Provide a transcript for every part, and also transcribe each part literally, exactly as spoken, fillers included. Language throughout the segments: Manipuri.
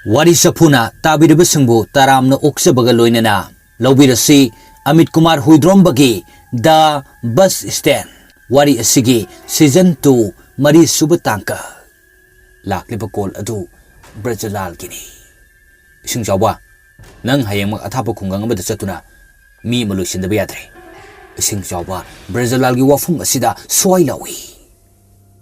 ꯋꯥꯔꯤ ꯆꯐꯨꯅ ꯇꯥꯕꯤꯔꯤꯕꯁꯤꯡꯕꯨ ꯇꯔꯥꯝꯅ ꯑꯣꯛꯆꯕꯒ ꯂꯣꯏꯅꯅ ꯂꯧꯕꯤꯔꯁꯤ Amit Kumar ꯍꯨꯏꯗ꯭ꯔꯣꯝꯕꯒꯤ The Bus Stand ꯋꯥꯔꯤ ꯑꯁꯤꯒꯤ season two ꯃꯔꯤ ꯁꯨꯕ ꯇꯥꯡꯀꯛ꯫ ꯂꯥꯛꯂꯤꯕ call ꯑꯗꯨ ꯕ꯭ꯔꯖꯂꯥꯜꯒꯤꯅꯤ꯫ "ꯏꯁꯤꯡ ꯆꯥꯎꯕ, ꯅꯪ ꯍꯌꯦꯡꯃꯛ ꯑꯊꯥꯞꯄ ꯈꯨꯡꯒꯪ ꯑꯃꯗ ꯆꯠꯇꯨꯅ ꯃꯤ ꯑꯃ ꯂꯣꯏꯁꯤꯟꯗꯕ ꯌꯥꯗ꯭ꯔꯦ꯫" ꯏꯁꯤꯡ ꯆꯥꯎꯕ ꯕ꯭ꯔꯖꯂꯥꯜꯒꯤ ꯋꯥꯐꯝ ꯑꯁꯤꯗ ꯁ꯭ꯋꯥꯏ ꯂꯥꯎꯏ꯫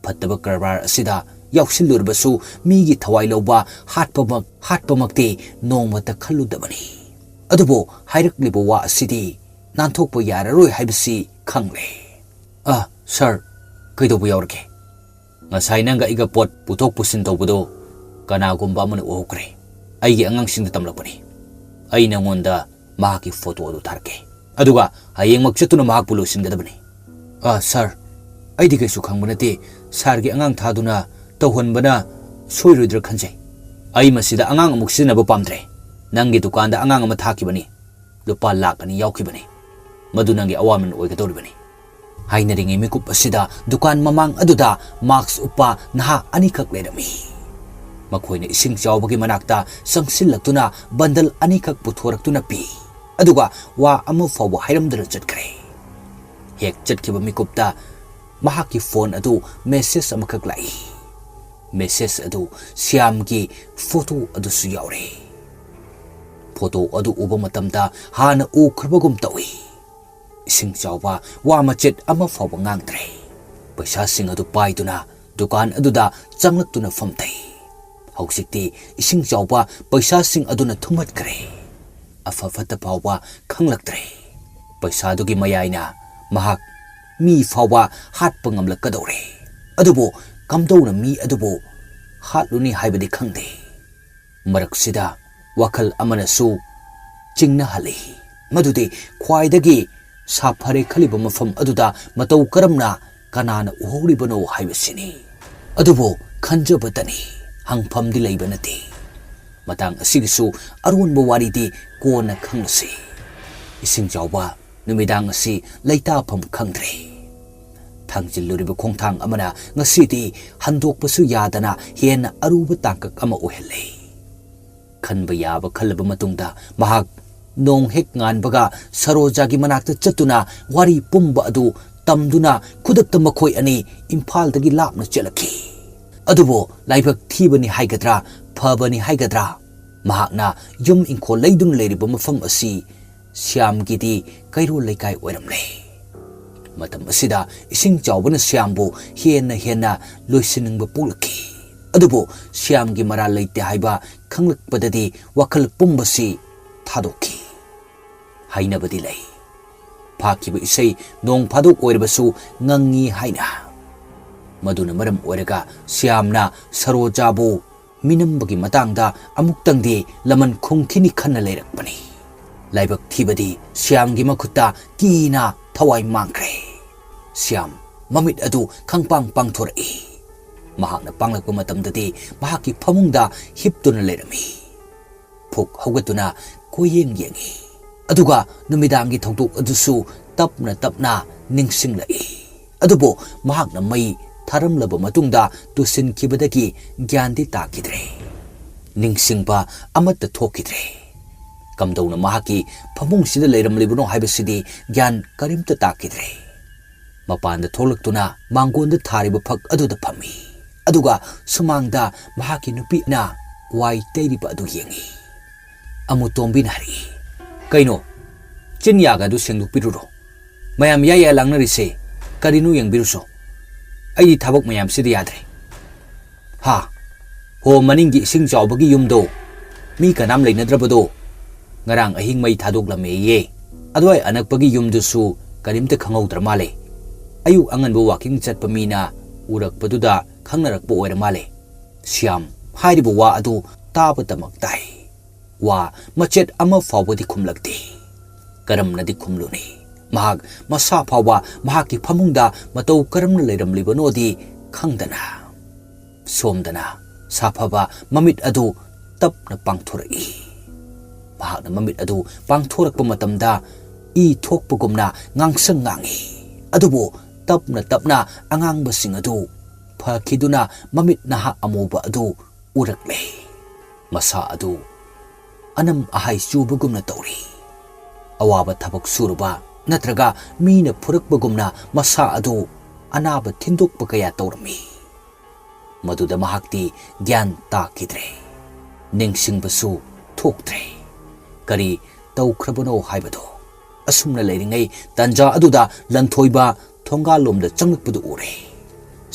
ꯐꯠꯇꯕ ꯀꯔꯕꯥꯔ ꯑꯁꯤꯗ ꯌꯥꯎꯁꯤꯜꯂꯨꯔꯕꯁꯨ ꯃꯤꯒꯤ ꯊꯋꯥꯏ ꯂꯧꯕ ꯍꯥꯠꯄꯃꯛ-, ꯍꯥꯠꯄꯃꯛꯇꯤ ꯅꯣꯡꯃꯇ ꯈꯜꯂꯨꯗꯕꯅꯤ꯫ ꯑꯗꯨꯕꯨ ꯍꯥꯏꯔꯛꯂꯤꯕ ꯋꯥ ꯑꯁꯤꯗꯤ ꯅꯥꯟꯊꯣꯛꯄ ꯌꯥꯔꯔꯣꯏ ꯍꯥꯏꯕꯁꯤ ꯈꯪꯂꯦ꯫ "ꯑ, ꯁꯥꯔ, ꯀꯩꯗꯧꯕ ꯌꯥꯎꯔꯒꯦ?" "ꯉꯁꯥꯏ ꯅꯪꯒ ꯑꯩꯒ ꯄꯣꯠ ꯄꯨꯊꯣꯛ ꯄꯨꯁꯤꯟ ꯇꯧꯕꯗꯣ ꯀꯅꯥꯒꯨꯝꯕ ꯑꯃꯅ ꯎꯍꯧꯈ꯭ꯔꯦ꯫ ꯑꯩꯒꯤ ꯑꯉꯥꯡꯁꯤꯡꯗ ꯇꯝꯂꯛꯄꯅꯤ꯫ ꯑꯩ ꯅꯉꯣꯟꯗ ꯃꯍꯥꯛꯀꯤ photo ꯑꯗꯨ ꯊꯥꯔꯛꯀꯦ꯫ ꯑꯗꯨꯒ ꯍꯌꯦꯡꯃꯛ ꯆꯠꯇꯨꯅ ꯃꯍꯥꯛꯄꯨ ꯂꯣꯏꯁꯤꯟꯒꯗꯕꯅꯤ꯫" "ꯑ, ꯁꯥꯔ, ꯑꯩꯗꯤ ꯀꯩꯁꯨ ꯈꯪꯕ ꯅꯠꯇꯦ꯫ ꯁꯥꯔꯒꯤ ꯑꯉꯥꯡ ꯊꯥꯗꯨꯅ ꯇꯧꯍꯟꯕꯅ ꯁꯣꯏꯔꯣꯏꯗ꯭ꯔꯥ ꯈꯟꯖꯩ꯫ ꯑꯩ ꯃꯁꯤꯗ ꯑꯉꯥꯡ ꯑꯃꯨꯛ ꯁꯤꯖꯤꯟꯅꯕ ꯄꯥꯝꯗ꯭ꯔꯦ꯫ ꯅꯪꯒꯤ ꯗꯨꯀꯥꯟꯗ ꯑꯉꯥꯡ ꯑꯃ ꯊꯥꯈꯤꯕꯅꯤ꯫ ꯂꯨꯄꯥ ꯂꯥꯈ ꯑꯅꯤ ꯌꯥꯎꯈꯤꯕꯅꯤ꯫ ꯃꯗꯨ ꯅꯪꯒꯤ ꯑꯋꯥꯃꯟ ꯑꯣꯏꯒꯗꯧꯔꯤꯕꯅꯤ꯫" ꯍꯥꯏꯅꯔꯤꯉꯩ ꯃꯤꯀꯨꯞ ꯑꯁꯤꯗ ꯗꯨꯀꯥꯟ ꯃꯃꯥꯡ ꯑꯗꯨꯗ mask ꯎꯞꯄ ꯅꯍꯥ ꯑꯅꯤꯈꯛ ꯂꯩꯔꯝꯃꯤ꯫ ꯃꯈꯣꯏꯅ ꯏꯁꯤꯡ ꯆꯥꯎꯕꯒꯤ ꯃꯅꯥꯛꯇ ꯆꯪꯁꯤꯜꯂꯛꯇꯨꯅ bundle ꯑꯅꯤꯈꯛ ꯄꯨꯊꯣꯔꯛꯇꯨꯅ ꯄꯤ꯫ ꯑꯗꯨꯒ ꯋꯥ ꯑꯃ ꯐꯥꯎꯕ ꯍꯥꯏꯔꯝꯗꯅ ꯆꯠꯈ꯭ꯔꯦ꯫ ꯍꯦꯛ ꯆꯠꯈꯤꯕ ꯃꯤꯀꯨꯞꯇ ꯃꯍꯥꯛꯀꯤ phone ꯑꯗꯨ message ꯑꯃꯈꯛ ꯂꯥꯛꯏ꯫ Message ꯑꯗꯨ ꯁ꯭ꯌꯥꯝꯒꯤ photo ꯑꯗꯨꯁꯨ ꯌꯥꯎꯔꯦ꯫ Photo ꯑꯗꯨ ꯎꯕ ꯃꯇꯝꯗ ꯍꯥꯟꯅ ꯎꯈ꯭ꯔꯕꯒꯨꯝ ꯇꯧꯏ꯫ ꯏꯁꯤꯡ ꯆꯥꯎꯕ ꯋꯥ ꯃꯆꯦꯠ ꯑꯃ ꯐꯥꯎꯕ ꯉꯥꯡꯗ꯭ꯔꯦ꯫ ꯄꯩꯁꯥꯁꯤꯡ ꯑꯗꯨ ꯄꯥꯏꯗꯨꯅ ꯗꯨꯀꯥꯟ ꯑꯗꯨꯗ ꯆꯪꯂꯛꯇꯨꯅ ꯐꯝꯊꯩ꯫ ꯍꯧꯖꯤꯛꯇꯤ ꯏꯁꯤꯡ ꯆꯥꯎꯕ ꯄꯩꯁꯥꯁꯤꯡ ꯑꯗꯨꯅ ꯊꯨꯝꯍꯠꯈ꯭ꯔꯦ꯫ ꯑꯐ ꯐꯠꯇ ꯐꯥꯎꯕ ꯈꯪꯂꯛꯇ꯭ꯔꯦ꯫ ꯄꯩꯁꯥꯗꯨꯒꯤ ꯃꯌꯥꯏꯅ ꯃꯍꯥꯛ ꯃꯤ ꯐꯥꯎꯕ ꯍꯥꯠꯄ ꯉꯝꯂꯛꯀꯗꯧꯔꯦ꯫ ꯑꯗꯨꯕꯨ ꯀꯝꯗꯧꯅ ꯃꯤ ꯑꯗꯨꯕꯨ ꯍꯥꯠꯂꯨꯅꯤ ꯍꯥꯏꯕꯗꯤ ꯈꯪꯗꯦ꯫ ꯃꯔꯛꯁꯤꯗ ꯋꯥꯈꯜ ꯑꯃꯅꯁꯨ ꯆꯤꯡꯅꯍꯜꯂꯤ, ꯃꯗꯨꯗꯤ ꯈ꯭ꯋꯥꯏꯗꯒꯤ ꯁꯥꯐꯔꯦ ꯈꯜꯂꯤꯕ ꯃꯐꯝ ꯑꯗꯨꯗ ꯃꯇꯧ ꯀꯔꯝꯅ ꯀꯅꯥꯅ ꯎꯍꯧꯔꯤꯕꯅꯣ ꯍꯥꯏꯕꯁꯤꯅꯤ꯫ ꯑꯗꯨꯕꯨ ꯈꯟꯖꯕꯇꯅꯤ, ꯍꯪꯐꯝꯗꯤ ꯂꯩꯕ ꯅꯠꯇꯦ꯫ ꯃꯇꯥꯡ ꯑꯁꯤꯒꯤꯁꯨ ꯑꯔꯣꯟꯕ ꯋꯥꯔꯤꯗꯤ ꯀꯣꯟꯅ ꯈꯪꯂꯁꯤ꯫ ꯏꯁꯤꯡ ꯆꯥꯎꯕ ꯅꯨꯃꯤꯗꯥꯡ ꯑꯁꯤ ꯂꯩꯇꯥꯐꯝ ꯈꯪꯗ꯭ꯔꯦ꯫ ꯊꯥꯡꯖꯤꯜꯂꯨꯔꯤꯕ ꯈꯣꯡꯊꯥꯡ ꯑꯃꯅ ꯉꯁꯤꯗꯤ ꯍꯟꯗꯣꯛꯄꯁꯨ ꯌꯥꯗꯅ ꯍꯦꯟꯅ ꯑꯔꯨꯕ ꯇꯥꯡꯀꯛ ꯑꯃ ꯑꯣꯏꯍꯜꯂꯦ꯫ ꯈꯟꯕ ꯌꯥꯕ ꯈꯜꯂꯕ ꯃꯇꯨꯡꯗ ꯃꯍꯥꯛ ꯅꯣꯡ ꯍꯦꯛ ꯉꯥꯟꯕꯒ ꯁꯔꯣꯖꯥꯒꯤ ꯃꯅꯥꯛꯇ ꯆꯠꯇꯨꯅ ꯋꯥꯔꯤ ꯄꯨꯝꯕ ꯑꯗꯨ ꯇꯝꯗꯨꯅ ꯈꯨꯗꯛꯇ ꯃꯈꯣꯏ ꯑꯅꯤ ꯏꯝꯐꯥꯜꯗꯒꯤ ꯂꯥꯞꯅ ꯆꯠꯂꯛꯈꯤ꯫ ꯑꯗꯨꯕꯨ ꯂꯥꯏꯕꯛ ꯊꯤꯕꯅꯤ ꯍꯥꯏꯒꯗ꯭ꯔꯥ, ꯐꯕꯅꯤ ꯍꯥꯏꯒꯗ꯭ꯔꯥ, ꯃꯍꯥꯛꯅ ꯌꯨꯝ ꯏꯪꯈꯣꯜ ꯂꯩꯗꯨꯅ ꯂꯩꯔꯤꯕ ꯃꯐꯝ ꯑꯁꯤ ꯁ꯭ꯌꯥꯝꯒꯤꯗꯤ ꯀꯩꯔꯣꯜ ꯂꯩꯀꯥꯏ ꯑꯣꯏꯔꯝꯂꯦ꯫ ꯃꯇꯝ ꯑꯁꯤꯗ ꯏꯁꯤꯡ ꯆꯥꯎꯕꯅ ꯁ꯭ꯌꯥꯝꯕꯨ ꯍꯦꯟꯅ ꯍꯦꯟꯅ ꯂꯣꯏꯁꯤꯟꯅꯤꯡꯕ ꯄꯣꯛꯂꯛꯈꯤ꯫ ꯑꯗꯨꯕꯨ ꯁ꯭ꯌꯥꯝꯒꯤ ꯃꯔꯥꯜ ꯂꯩꯇꯦ ꯍꯥꯏꯕ ꯈꯪꯂꯛꯄꯗꯗꯤ ꯋꯥꯈꯜ ꯄꯨꯝꯕꯁꯤ ꯊꯥꯗꯣꯛꯈꯤ꯫ ꯍꯥꯏꯅꯕꯗꯤ ꯂꯩ, ꯐꯥꯈꯤꯕ ꯏꯁꯩ ꯅꯣꯡ ꯐꯥꯗꯣꯛ ꯑꯣꯏꯔꯕꯁꯨ ꯉꯪꯉꯤ ꯍꯥꯏꯅ꯫ ꯃꯗꯨꯅ ꯃꯔꯝ ꯑꯣꯏꯔꯒ ꯁ꯭ꯌꯥꯝꯅ ꯁꯔꯣꯖꯥꯕꯨ ꯃꯤꯅꯝꯕꯒꯤ ꯃꯇꯥꯡꯗ ꯑꯃꯨꯛꯇꯪꯗꯤ ꯂꯃꯟ ꯈꯨꯝꯈꯤꯅꯤ ꯈꯟꯅ ꯂꯩꯔꯛꯄꯅꯤ꯫ ꯂꯥꯏꯕꯛ ꯊꯤꯕꯗꯤ ꯁ꯭ꯌꯥꯝꯒꯤ ꯃꯈꯨꯠꯇ ꯀꯤꯅ ꯊꯋꯥꯏ ꯃꯥꯡꯈ꯭ꯔꯦ꯫ ꯁ꯭ꯌꯥꯝ ꯃꯃꯤꯠ ꯑꯗꯨ ꯈꯪꯄꯥꯡ ꯄꯥꯡꯊꯣꯔꯛꯏ꯫ ꯃꯍꯥꯛꯅ ꯄꯥꯡꯂꯛꯄ ꯃꯇꯝꯗꯗꯤ ꯃꯍꯥꯛꯀꯤ ꯐꯃꯨꯡꯗ ꯍꯤꯞꯇꯨꯅ ꯂꯩꯔꯝꯃꯤ꯫ ꯐꯨꯛ ꯍꯧꯒꯠꯇꯨꯅ ꯀꯣꯏꯌꯦꯡ ꯌꯦꯡꯏ꯫ ꯑꯗꯨꯒ ꯅꯨꯃꯤꯗꯥꯡꯒꯤ ꯊꯧꯗꯣꯛ ꯑꯗꯨꯁꯨ ꯇꯞꯅ ꯇꯞꯅ ꯅꯤꯡꯁꯤꯡꯂꯛꯏ꯫ ꯑꯗꯨꯕꯨ ꯃꯍꯥꯛꯅ ꯃꯩ ꯊꯥꯔꯝꯂꯕ ꯃꯇꯨꯡꯗ ꯇꯨꯁꯤꯟꯈꯤꯕꯗꯒꯤ ꯒ꯭ꯌꯥꯟꯗꯤ ꯇꯥꯈꯤꯗ꯭ꯔꯦ꯫ ꯅꯤꯡꯁꯤꯡꯕ ꯑꯃꯠꯇ ꯊꯣꯛꯈꯤꯗ꯭ꯔꯦ꯫ ꯀꯝꯗꯧꯅ ꯃꯍꯥꯛꯀꯤ ꯐꯃꯨꯡꯁꯤꯗ ꯂꯩꯔꯝꯂꯤꯕꯅꯣ ꯍꯥꯏꯕꯁꯤꯗꯤ ꯒ꯭ꯌꯥꯟ ꯀꯔꯤꯝꯇ ꯇꯥꯈꯤꯗ꯭ꯔꯦ꯫ ꯃꯄꯥꯟꯗ ꯊꯣꯛꯂꯛꯇꯨꯅ ꯃꯥꯡꯒꯣꯟꯗ ꯊꯥꯔꯤꯕ ꯐꯛ ꯑꯗꯨꯗ ꯐꯝꯃꯤ꯫ ꯑꯗꯨꯒ ꯁꯨꯃꯥꯡꯗ ꯃꯍꯥꯛꯀꯤ ꯅꯨꯄꯤꯅ ꯋꯥꯏ ꯇꯩꯔꯤꯕ ꯑꯗꯨ ꯌꯦꯡꯏ꯫ ꯑꯃꯨꯇꯣꯝꯕꯤꯅ ꯍꯥꯏꯔꯛꯏ, "ꯀꯩꯅꯣ? ꯆꯤꯟ ꯌꯥꯒ ꯑꯗꯨ ꯁꯦꯡꯗꯣꯛꯄꯤꯔꯨꯔꯣ꯫ ꯃꯌꯥꯝ ꯌꯥꯏ ꯌꯥꯏ ꯂꯥꯡꯅꯔꯤꯁꯦ ꯀꯔꯤꯅꯣ ꯌꯦꯡꯕꯤꯔꯨꯁꯣ꯫ ꯑꯩꯗꯤ ꯊꯕꯛ ꯃꯌꯥꯝꯁꯤꯗ ꯌꯥꯗ꯭ꯔꯦ꯫ ꯍꯥ? ꯍꯣ, ꯃꯅꯤꯡꯒꯤ ꯏꯁꯤꯡ ꯆꯥꯎꯕꯒꯤ ꯌꯨꯝꯗꯣ, ꯃꯤ ꯀꯅꯥꯝ ꯂꯩꯅꯗ꯭ꯔꯕꯗꯣ, ꯉꯔꯥꯡ ꯑꯍꯤꯡ ꯃꯩ ꯊꯥꯗꯣꯛꯂꯝꯃꯦꯌꯦ꯫ ꯑꯗꯨꯋꯥꯏ ꯑꯅꯛꯄꯒꯤ ꯌꯨꯝꯗꯨꯁꯨ ꯀꯔꯤꯝꯇ ꯈꯪꯍꯧꯗ꯭ꯔ ꯃꯥꯜꯂꯦ꯫ ꯑꯌꯨꯛ ꯑꯉꯟꯕ ꯋꯥꯀꯤꯡ ꯆꯠꯄ ꯃꯤꯅ ꯎꯔꯛꯄꯗꯨꯗ ꯈꯪꯅꯔꯛꯄ ꯑꯣꯏꯔ ꯃꯥꯜꯂꯦ꯫" ꯁ꯭ꯌꯥꯝ ꯍꯥꯏꯔꯤꯕ ꯋꯥ ꯑꯗꯨ ꯇꯥꯕꯇꯃꯛ ꯇꯥꯏ꯫ ꯋꯥ ꯃꯆꯦꯠ ꯑꯃ ꯐꯥꯎꯕꯗꯤ ꯈꯨꯝꯂꯛꯇꯦ꯫ ꯀꯔꯝꯅꯗꯤ ꯈꯨꯝꯂꯨꯅꯤ? ꯃꯍꯥꯛ ꯃꯁꯥ ꯐꯥꯎꯕ ꯃꯍꯥꯛꯀꯤ ꯐꯃꯨꯡꯗ ꯃꯇꯧ ꯀꯔꯝꯅ ꯂꯩꯔꯝꯂꯤꯕꯅꯣꯗꯤ ꯈꯪꯗꯅ꯫ ꯁꯣꯝꯗꯅ ꯁꯥꯐꯕ ꯃꯃꯤꯠ ꯑꯗꯨ ꯇꯞꯅ ꯄꯥꯡꯊꯣꯔꯛꯏ꯫ ꯃꯍꯥꯛꯅ ꯃꯃꯤꯠ ꯑꯗꯨ ꯄꯥꯡꯊꯣꯔꯛꯄ ꯃꯇꯝꯗ ꯏ ꯊꯣꯛꯄꯒꯨꯝꯅ ꯉꯥꯡꯁꯪ ꯉꯥꯡꯏ꯫ ꯑꯗꯨꯕꯨ ꯇꯞꯅ ꯇꯞꯅ ꯑꯉꯥꯡꯕꯁꯤꯡ ꯑꯗꯨ ꯐꯈꯤꯗꯨꯅ ꯃꯃꯤꯠ ꯅꯍꯥ ꯑꯃꯨꯕ ꯑꯗꯨ ꯎꯔꯛꯂꯦ꯫ ꯃꯁꯥ ꯑꯗꯨ ꯑꯅꯝ ꯑꯍꯥꯏ ꯆꯨꯕꯒꯨꯝꯅ ꯇꯧꯔꯤ꯫ ꯑꯋꯥꯕ ꯊꯕꯛ ꯁꯨꯔꯨꯕ ꯅꯠꯇ꯭ꯔꯒ ꯃꯤꯅ ꯐꯨꯔꯛꯄꯒꯨꯝꯅ ꯃꯁꯥ ꯑꯗꯨ ꯑꯅꯥꯕ ꯊꯤꯟꯗꯣꯛꯄ ꯀꯌꯥ ꯇꯧꯔꯝꯃꯤ꯫ ꯃꯗꯨꯗ ꯃꯍꯥꯛꯇꯤ ꯒ꯭ꯌꯥꯟ ꯇꯥꯈꯤꯗ꯭ꯔꯦ꯫ ꯅꯤꯡꯁꯤꯡꯕꯁꯨ ꯊꯣꯛꯇ꯭ꯔꯦ꯫ ꯀꯔꯤ ꯇꯧꯈ꯭ꯔꯕꯅꯣ ꯍꯥꯏꯕꯗꯣ꯫ ꯑꯁꯨꯝꯅ ꯂꯩꯔꯤꯉꯩ ꯇꯥꯟꯖꯥ ꯑꯗꯨꯗ ꯂꯟꯊꯣꯏꯕ ꯊꯣꯡꯒꯥꯜꯂꯣꯝꯗ ꯆꯪꯂꯛꯄꯗꯨ ꯎꯔꯦ꯫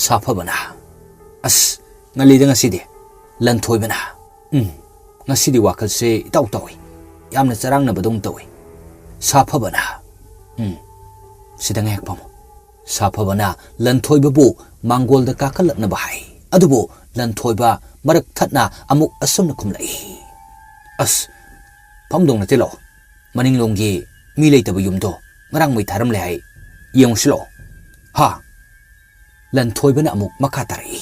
ꯁꯥꯐꯕꯅ, "ꯑꯁ, ꯉꯜꯂꯤꯗ ꯉꯁꯤꯗꯤ꯫" ꯂꯟꯊꯣꯏꯕꯅ, "ꯎꯝ, ꯉꯁꯤꯗꯤ ꯋꯥꯈꯜꯁꯦ ꯏꯇꯥꯎ ꯇꯥꯎꯏ꯫ ꯌꯥꯝꯅ ꯆꯔꯥꯡꯅꯕꯗꯧꯅ ꯇꯧꯏ꯫" ꯁꯥꯐꯕꯅ, "ꯎꯝ, ꯁꯤꯗ ꯉꯥꯏꯍꯥꯛ ꯐꯝꯃꯨ꯫" ꯁꯥꯐꯕꯅ ꯂꯟꯊꯣꯏꯕꯕꯨ ꯃꯥꯡꯒꯣꯜꯗ ꯀꯥꯈꯠꯂꯛꯅꯕ ꯍꯥꯏ꯫ ꯑꯗꯨꯕꯨ ꯂꯟꯊꯣꯏꯕ ꯃꯔꯛ ꯊꯠꯅ ꯑꯃꯨꯛ ꯑꯁꯨꯝꯅ ꯈꯨꯝꯂꯛꯏ, "ꯑꯁ, ꯐꯝꯗꯧ ꯅꯠꯇꯦ, ꯂꯥꯛꯑꯣ꯫ ꯃꯅꯤꯡꯂꯣꯝꯒꯤ ꯃꯤ ꯂꯩꯇꯕ ꯌꯨꯝꯗꯣ ꯉꯔꯥꯡ ꯃꯩ ꯊꯥꯔꯝꯂꯦ ꯍꯥꯏ꯫ ꯌꯦꯡꯉꯨꯁꯤ, ꯂꯥꯛꯑꯣ꯫" "ꯍꯥ?" ꯂꯟꯊꯣꯏꯕꯅ ꯑꯃꯨꯛ ꯃꯈꯥ ꯇꯥꯔꯛꯏ,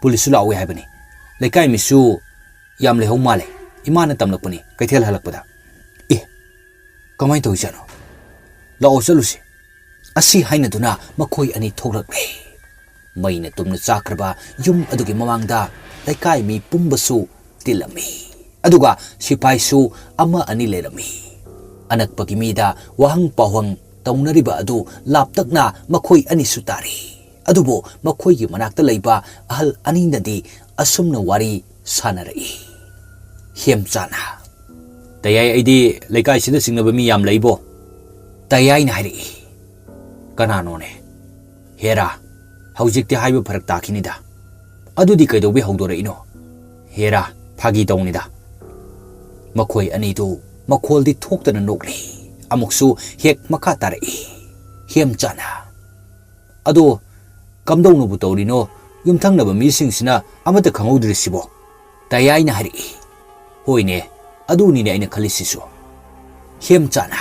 "ꯄꯨꯂꯤꯁꯁꯨ ꯂꯥꯛꯑꯣꯏ ꯍꯥꯏꯕꯅꯤ꯫ ꯂꯩꯀꯥꯏ ꯃꯤꯁꯨ ꯌꯥꯝ ꯂꯩꯍꯧ ꯃꯥꯜꯂꯦ꯫ ꯏꯃꯥꯅ ꯇꯝꯂꯛꯄꯅꯤ ꯀꯩꯊꯦꯜ ꯍꯜꯂꯛꯄꯗ꯫" "ꯑꯦ, ꯀꯃꯥꯏꯅ ꯇꯧꯔꯤꯖꯥꯠꯅꯣ? ꯂꯥꯛꯑꯣ, ꯆꯠꯂꯨꯁꯤ꯫" ꯑꯁꯤ ꯍꯥꯏꯅꯗꯨꯅ ꯃꯈꯣꯏ ꯑꯅꯤ ꯊꯣꯛꯂꯛꯂꯦ꯫ ꯃꯩꯅ ꯇꯨꯝꯅ ꯆꯥꯛꯈ꯭ꯔꯕ ꯌꯨꯝ ꯑꯗꯨꯒꯤ ꯃꯃꯥꯡꯗ ꯂꯩꯀꯥꯏ ꯃꯤ ꯄꯨꯝꯕꯁꯨ ꯇꯤꯜꯂꯝꯃꯤ꯫ ꯑꯗꯨꯒ ꯁꯤꯐꯥꯏꯁꯨ ꯑꯃ ꯑꯅꯤ ꯂꯩꯔꯝꯃꯤ꯫ ꯑꯅꯛꯄꯒꯤ ꯃꯤꯗ ꯋꯥꯍꯪ ꯄꯥꯎꯍꯪ ꯇꯧꯅꯔꯤꯕ ꯑꯗꯨ ꯂꯥꯞꯇꯛꯅ ꯃꯈꯣꯏ ꯑꯅꯤꯁꯨ ꯇꯥꯔꯤ꯫ ꯑꯗꯨꯕꯨ ꯃꯈꯣꯏꯒꯤ ꯃꯅꯥꯛꯇ ꯂꯩꯕ ꯑꯍꯜ ꯑꯅꯤꯅꯗꯤ ꯑꯁꯨꯝꯅ ꯋꯥꯔꯤ ꯁꯥꯟꯅꯔꯛꯏ꯫ ꯍꯦꯝꯆꯥꯅ, "ꯇꯌꯥꯏ, ꯑꯩꯗꯤ ꯂꯩꯀꯥꯏꯁꯤꯗ ꯆꯤꯡꯅꯕ ꯃꯤ ꯌꯥꯝ ꯂꯩꯕꯣ?" ꯇꯌꯥꯏꯅ ꯍꯥꯏꯔꯛꯏ, "ꯀꯅꯥꯅꯣꯅꯦ?" "ꯍꯦꯔꯥ, ꯍꯧꯖꯤꯛꯇꯤ ꯍꯥꯏꯕ ꯐꯔꯛ ꯇꯥꯈꯤꯅꯤꯗ꯫" "ꯑꯗꯨꯗꯤ ꯀꯩꯗꯧꯕꯩ ꯍꯧꯗꯣꯔꯛꯏꯅꯣ?" "ꯍꯦꯔꯥ, ꯐꯥꯒꯤ ꯇꯧꯅꯤꯗ꯫" ꯃꯈꯣꯏ ꯑꯅꯤꯗꯨ ꯃꯈꯣꯜꯗꯤ ꯊꯣꯛꯇꯅ ꯅꯣꯛꯂꯤ꯫ ꯑꯃꯨꯛꯁꯨ ꯍꯦꯛ ꯃꯈꯥ ꯇꯥꯔꯛꯏ꯫ ꯍꯦꯝꯆꯥꯅ, "ꯑꯗꯣ ꯀꯝꯗꯧꯅꯕꯨ ꯇꯧꯔꯤꯅꯣ? ꯌꯨꯝꯊꯪꯅꯕ ꯃꯤꯁꯤꯡꯁꯤꯅ ꯑꯃꯠꯇ ꯈꯪꯍꯧꯗ꯭ꯔꯤꯁꯤꯕꯣ?" ꯇꯌꯥꯏꯅ ꯍꯥꯏꯔꯛꯏ꯫ "ꯍꯣꯏꯅꯦ, ꯑꯗꯨꯅꯤꯅꯦ ꯑꯩꯅ ꯈꯜꯂꯤꯁꯤꯁꯨ꯫" ꯍꯦꯝꯆꯥꯅ,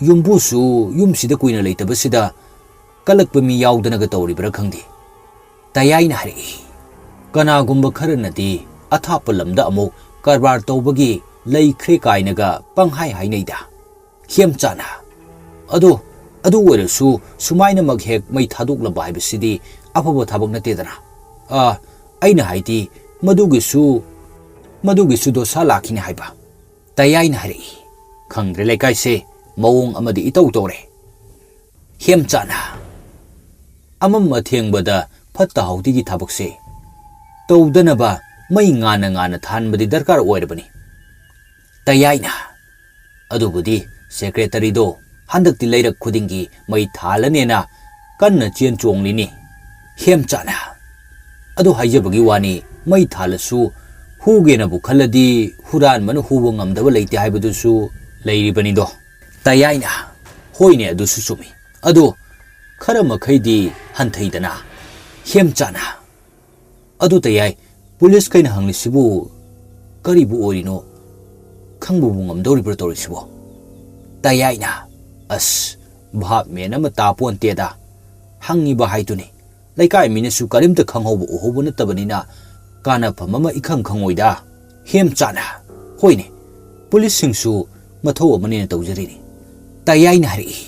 "ꯌꯨꯝꯕꯨꯁꯨ ꯌꯨꯝꯁꯤꯗ ꯀꯨꯏꯅ ꯂꯩꯇꯕꯁꯤꯗ ꯀꯜꯂꯛꯄ ꯃꯤ ꯌꯥꯎꯗꯅꯒ ꯇꯧꯔꯤꯕ꯭ꯔꯥ ꯈꯪꯗꯦ꯫" ꯇꯌꯥꯏꯅ ꯍꯥꯏꯔꯛꯏ꯫ "ꯀꯅꯥꯒꯨꯝꯕ ꯈꯔꯅꯗꯤ ꯑꯊꯥꯞꯄ ꯂꯝꯗ ꯑꯃꯨꯛ ꯀꯔꯕꯥꯔ ꯇꯧꯕꯒꯤ ꯂꯩꯈ꯭ꯔꯦ ꯀꯥꯏꯅꯒ ꯄꯪꯍꯥꯏ ꯍꯥꯏꯅꯩꯗ꯫" ꯍꯦꯝꯆꯥꯅ, "ꯑꯗꯣ, ꯑꯗꯨ ꯑꯣꯏꯔꯁꯨ ꯁꯨꯃꯥꯏꯅꯃꯛ ꯍꯦꯛ ꯃꯩ ꯊꯥꯗꯣꯛꯂꯝꯕ ꯍꯥꯏꯕꯁꯤꯗꯤ ꯑꯐꯕ ꯊꯕꯛ ꯅꯠꯇꯦꯗꯅ꯫ ꯑ, ꯑꯩꯅ ꯍꯥꯏꯗꯤ ꯃꯗꯨꯒꯤꯁꯨ, ꯃꯗꯨꯒꯤꯁꯨ ꯗꯣꯁꯥ ꯂꯥꯛꯈꯤꯅꯤ ꯍꯥꯏꯕ꯫" ꯇꯌꯥꯏꯅ ꯍꯥꯏꯔꯛꯏ꯫ ꯈꯪꯗ꯭ꯔꯦ, ꯂꯩꯀꯥꯏꯁꯦ ꯃꯑꯣꯡ ꯑꯃꯗꯤ ꯏꯇꯧ ꯇꯧꯔꯦ꯫ ꯍꯦꯝꯆꯥꯅ, ꯑꯃꯝ ꯑꯊꯦꯡꯕꯗ ꯐꯠꯇ ꯍꯥꯎꯊꯤꯒꯤ ꯊꯕꯛꯁꯦ ꯇꯧꯗꯅꯕ ꯃꯩ ꯉꯥꯟꯅ ꯉꯥꯟꯅ ꯊꯥꯟꯕꯗꯤ ꯗꯔꯀꯥꯔ ꯑꯣꯏꯔꯕꯅꯤ꯫ ꯇꯌꯥꯏꯅ, ꯑꯗꯨꯕꯨꯗꯤ ꯁꯦꯀ꯭ꯔꯦꯇꯔꯤꯗꯣ ꯍꯟꯗꯛꯇꯤ ꯂꯩꯔꯛ ꯈꯨꯗꯤꯡꯒꯤ ꯃꯩ ꯊꯥꯜꯂꯅꯦꯅ ꯀꯟꯅ ꯆꯦꯟ ꯆꯣꯡꯂꯤꯅꯤ꯫ ꯍꯦꯝꯆꯥꯅ, ꯑꯗꯨ ꯍꯥꯏꯖꯕꯒꯤ ꯋꯥꯅꯤ, ꯃꯩ ꯊꯥꯜꯂꯁꯨ ꯍꯨꯒꯦꯅꯕꯨ ꯈꯜꯂꯗꯤ ꯍꯨꯔꯥꯟꯕꯅ ꯍꯨꯕ ꯉꯝꯗꯕ ꯂꯩꯇꯦ ꯍꯥꯏꯕꯗꯨꯁꯨ ꯂꯩꯔꯤꯕꯅꯤꯗꯣ꯫ ꯇꯌꯥꯏꯅ, ꯍꯣꯏꯅꯦ, ꯑꯗꯨꯁꯨ ꯆꯨꯝꯃꯤ꯫ ꯑꯗꯣ ꯈꯔ ꯃꯈꯩꯗꯤ ꯍꯟꯊꯩꯗꯅ꯫ ꯍꯦꯝꯆꯥꯅ, ꯑꯗꯨ ꯇꯌꯥꯏ, ꯄꯨꯂꯤꯁꯈꯩꯅ ꯍꯪꯂꯤꯁꯤꯕꯨ ꯀꯔꯤꯕꯨ ꯑꯣꯏꯔꯤꯅꯣ? ꯈꯪꯕꯕꯨ ꯉꯝꯗꯧꯔꯤꯕ꯭ꯔꯥ ꯇꯧꯔꯤꯁꯤꯕꯣ? ꯇꯌꯥꯏꯅ, ꯑꯁ, ꯚꯥꯞ ꯃꯦꯟ ꯑꯃ ꯇꯥꯄꯣꯟꯇꯦꯗ꯫ ꯍꯪꯉꯤꯕ ꯍꯥꯏꯗꯨꯅꯤ꯫ ꯂꯩꯀꯥꯏ ꯃꯤꯅꯁꯨ ꯀꯔꯤꯝꯇ ꯈꯪꯍꯧꯕ ꯎꯍꯧꯕ ꯅꯠꯇꯕꯅꯤꯅ ꯀꯥꯟꯅꯐꯝ ꯑꯃ ꯏꯈꯪ ꯈꯪꯉꯣꯏꯗ꯫ ꯍꯦꯝꯆꯥꯅ, ꯍꯣꯏꯅꯦ, ꯄꯨꯂꯤꯁꯁꯤꯡꯁꯨ ꯃꯊꯧ ꯑꯃꯅꯦꯅ ꯇꯧꯖꯔꯤꯅꯤ꯫ ꯇꯌꯥꯏꯅ ꯍꯥꯏꯔꯛꯏ꯫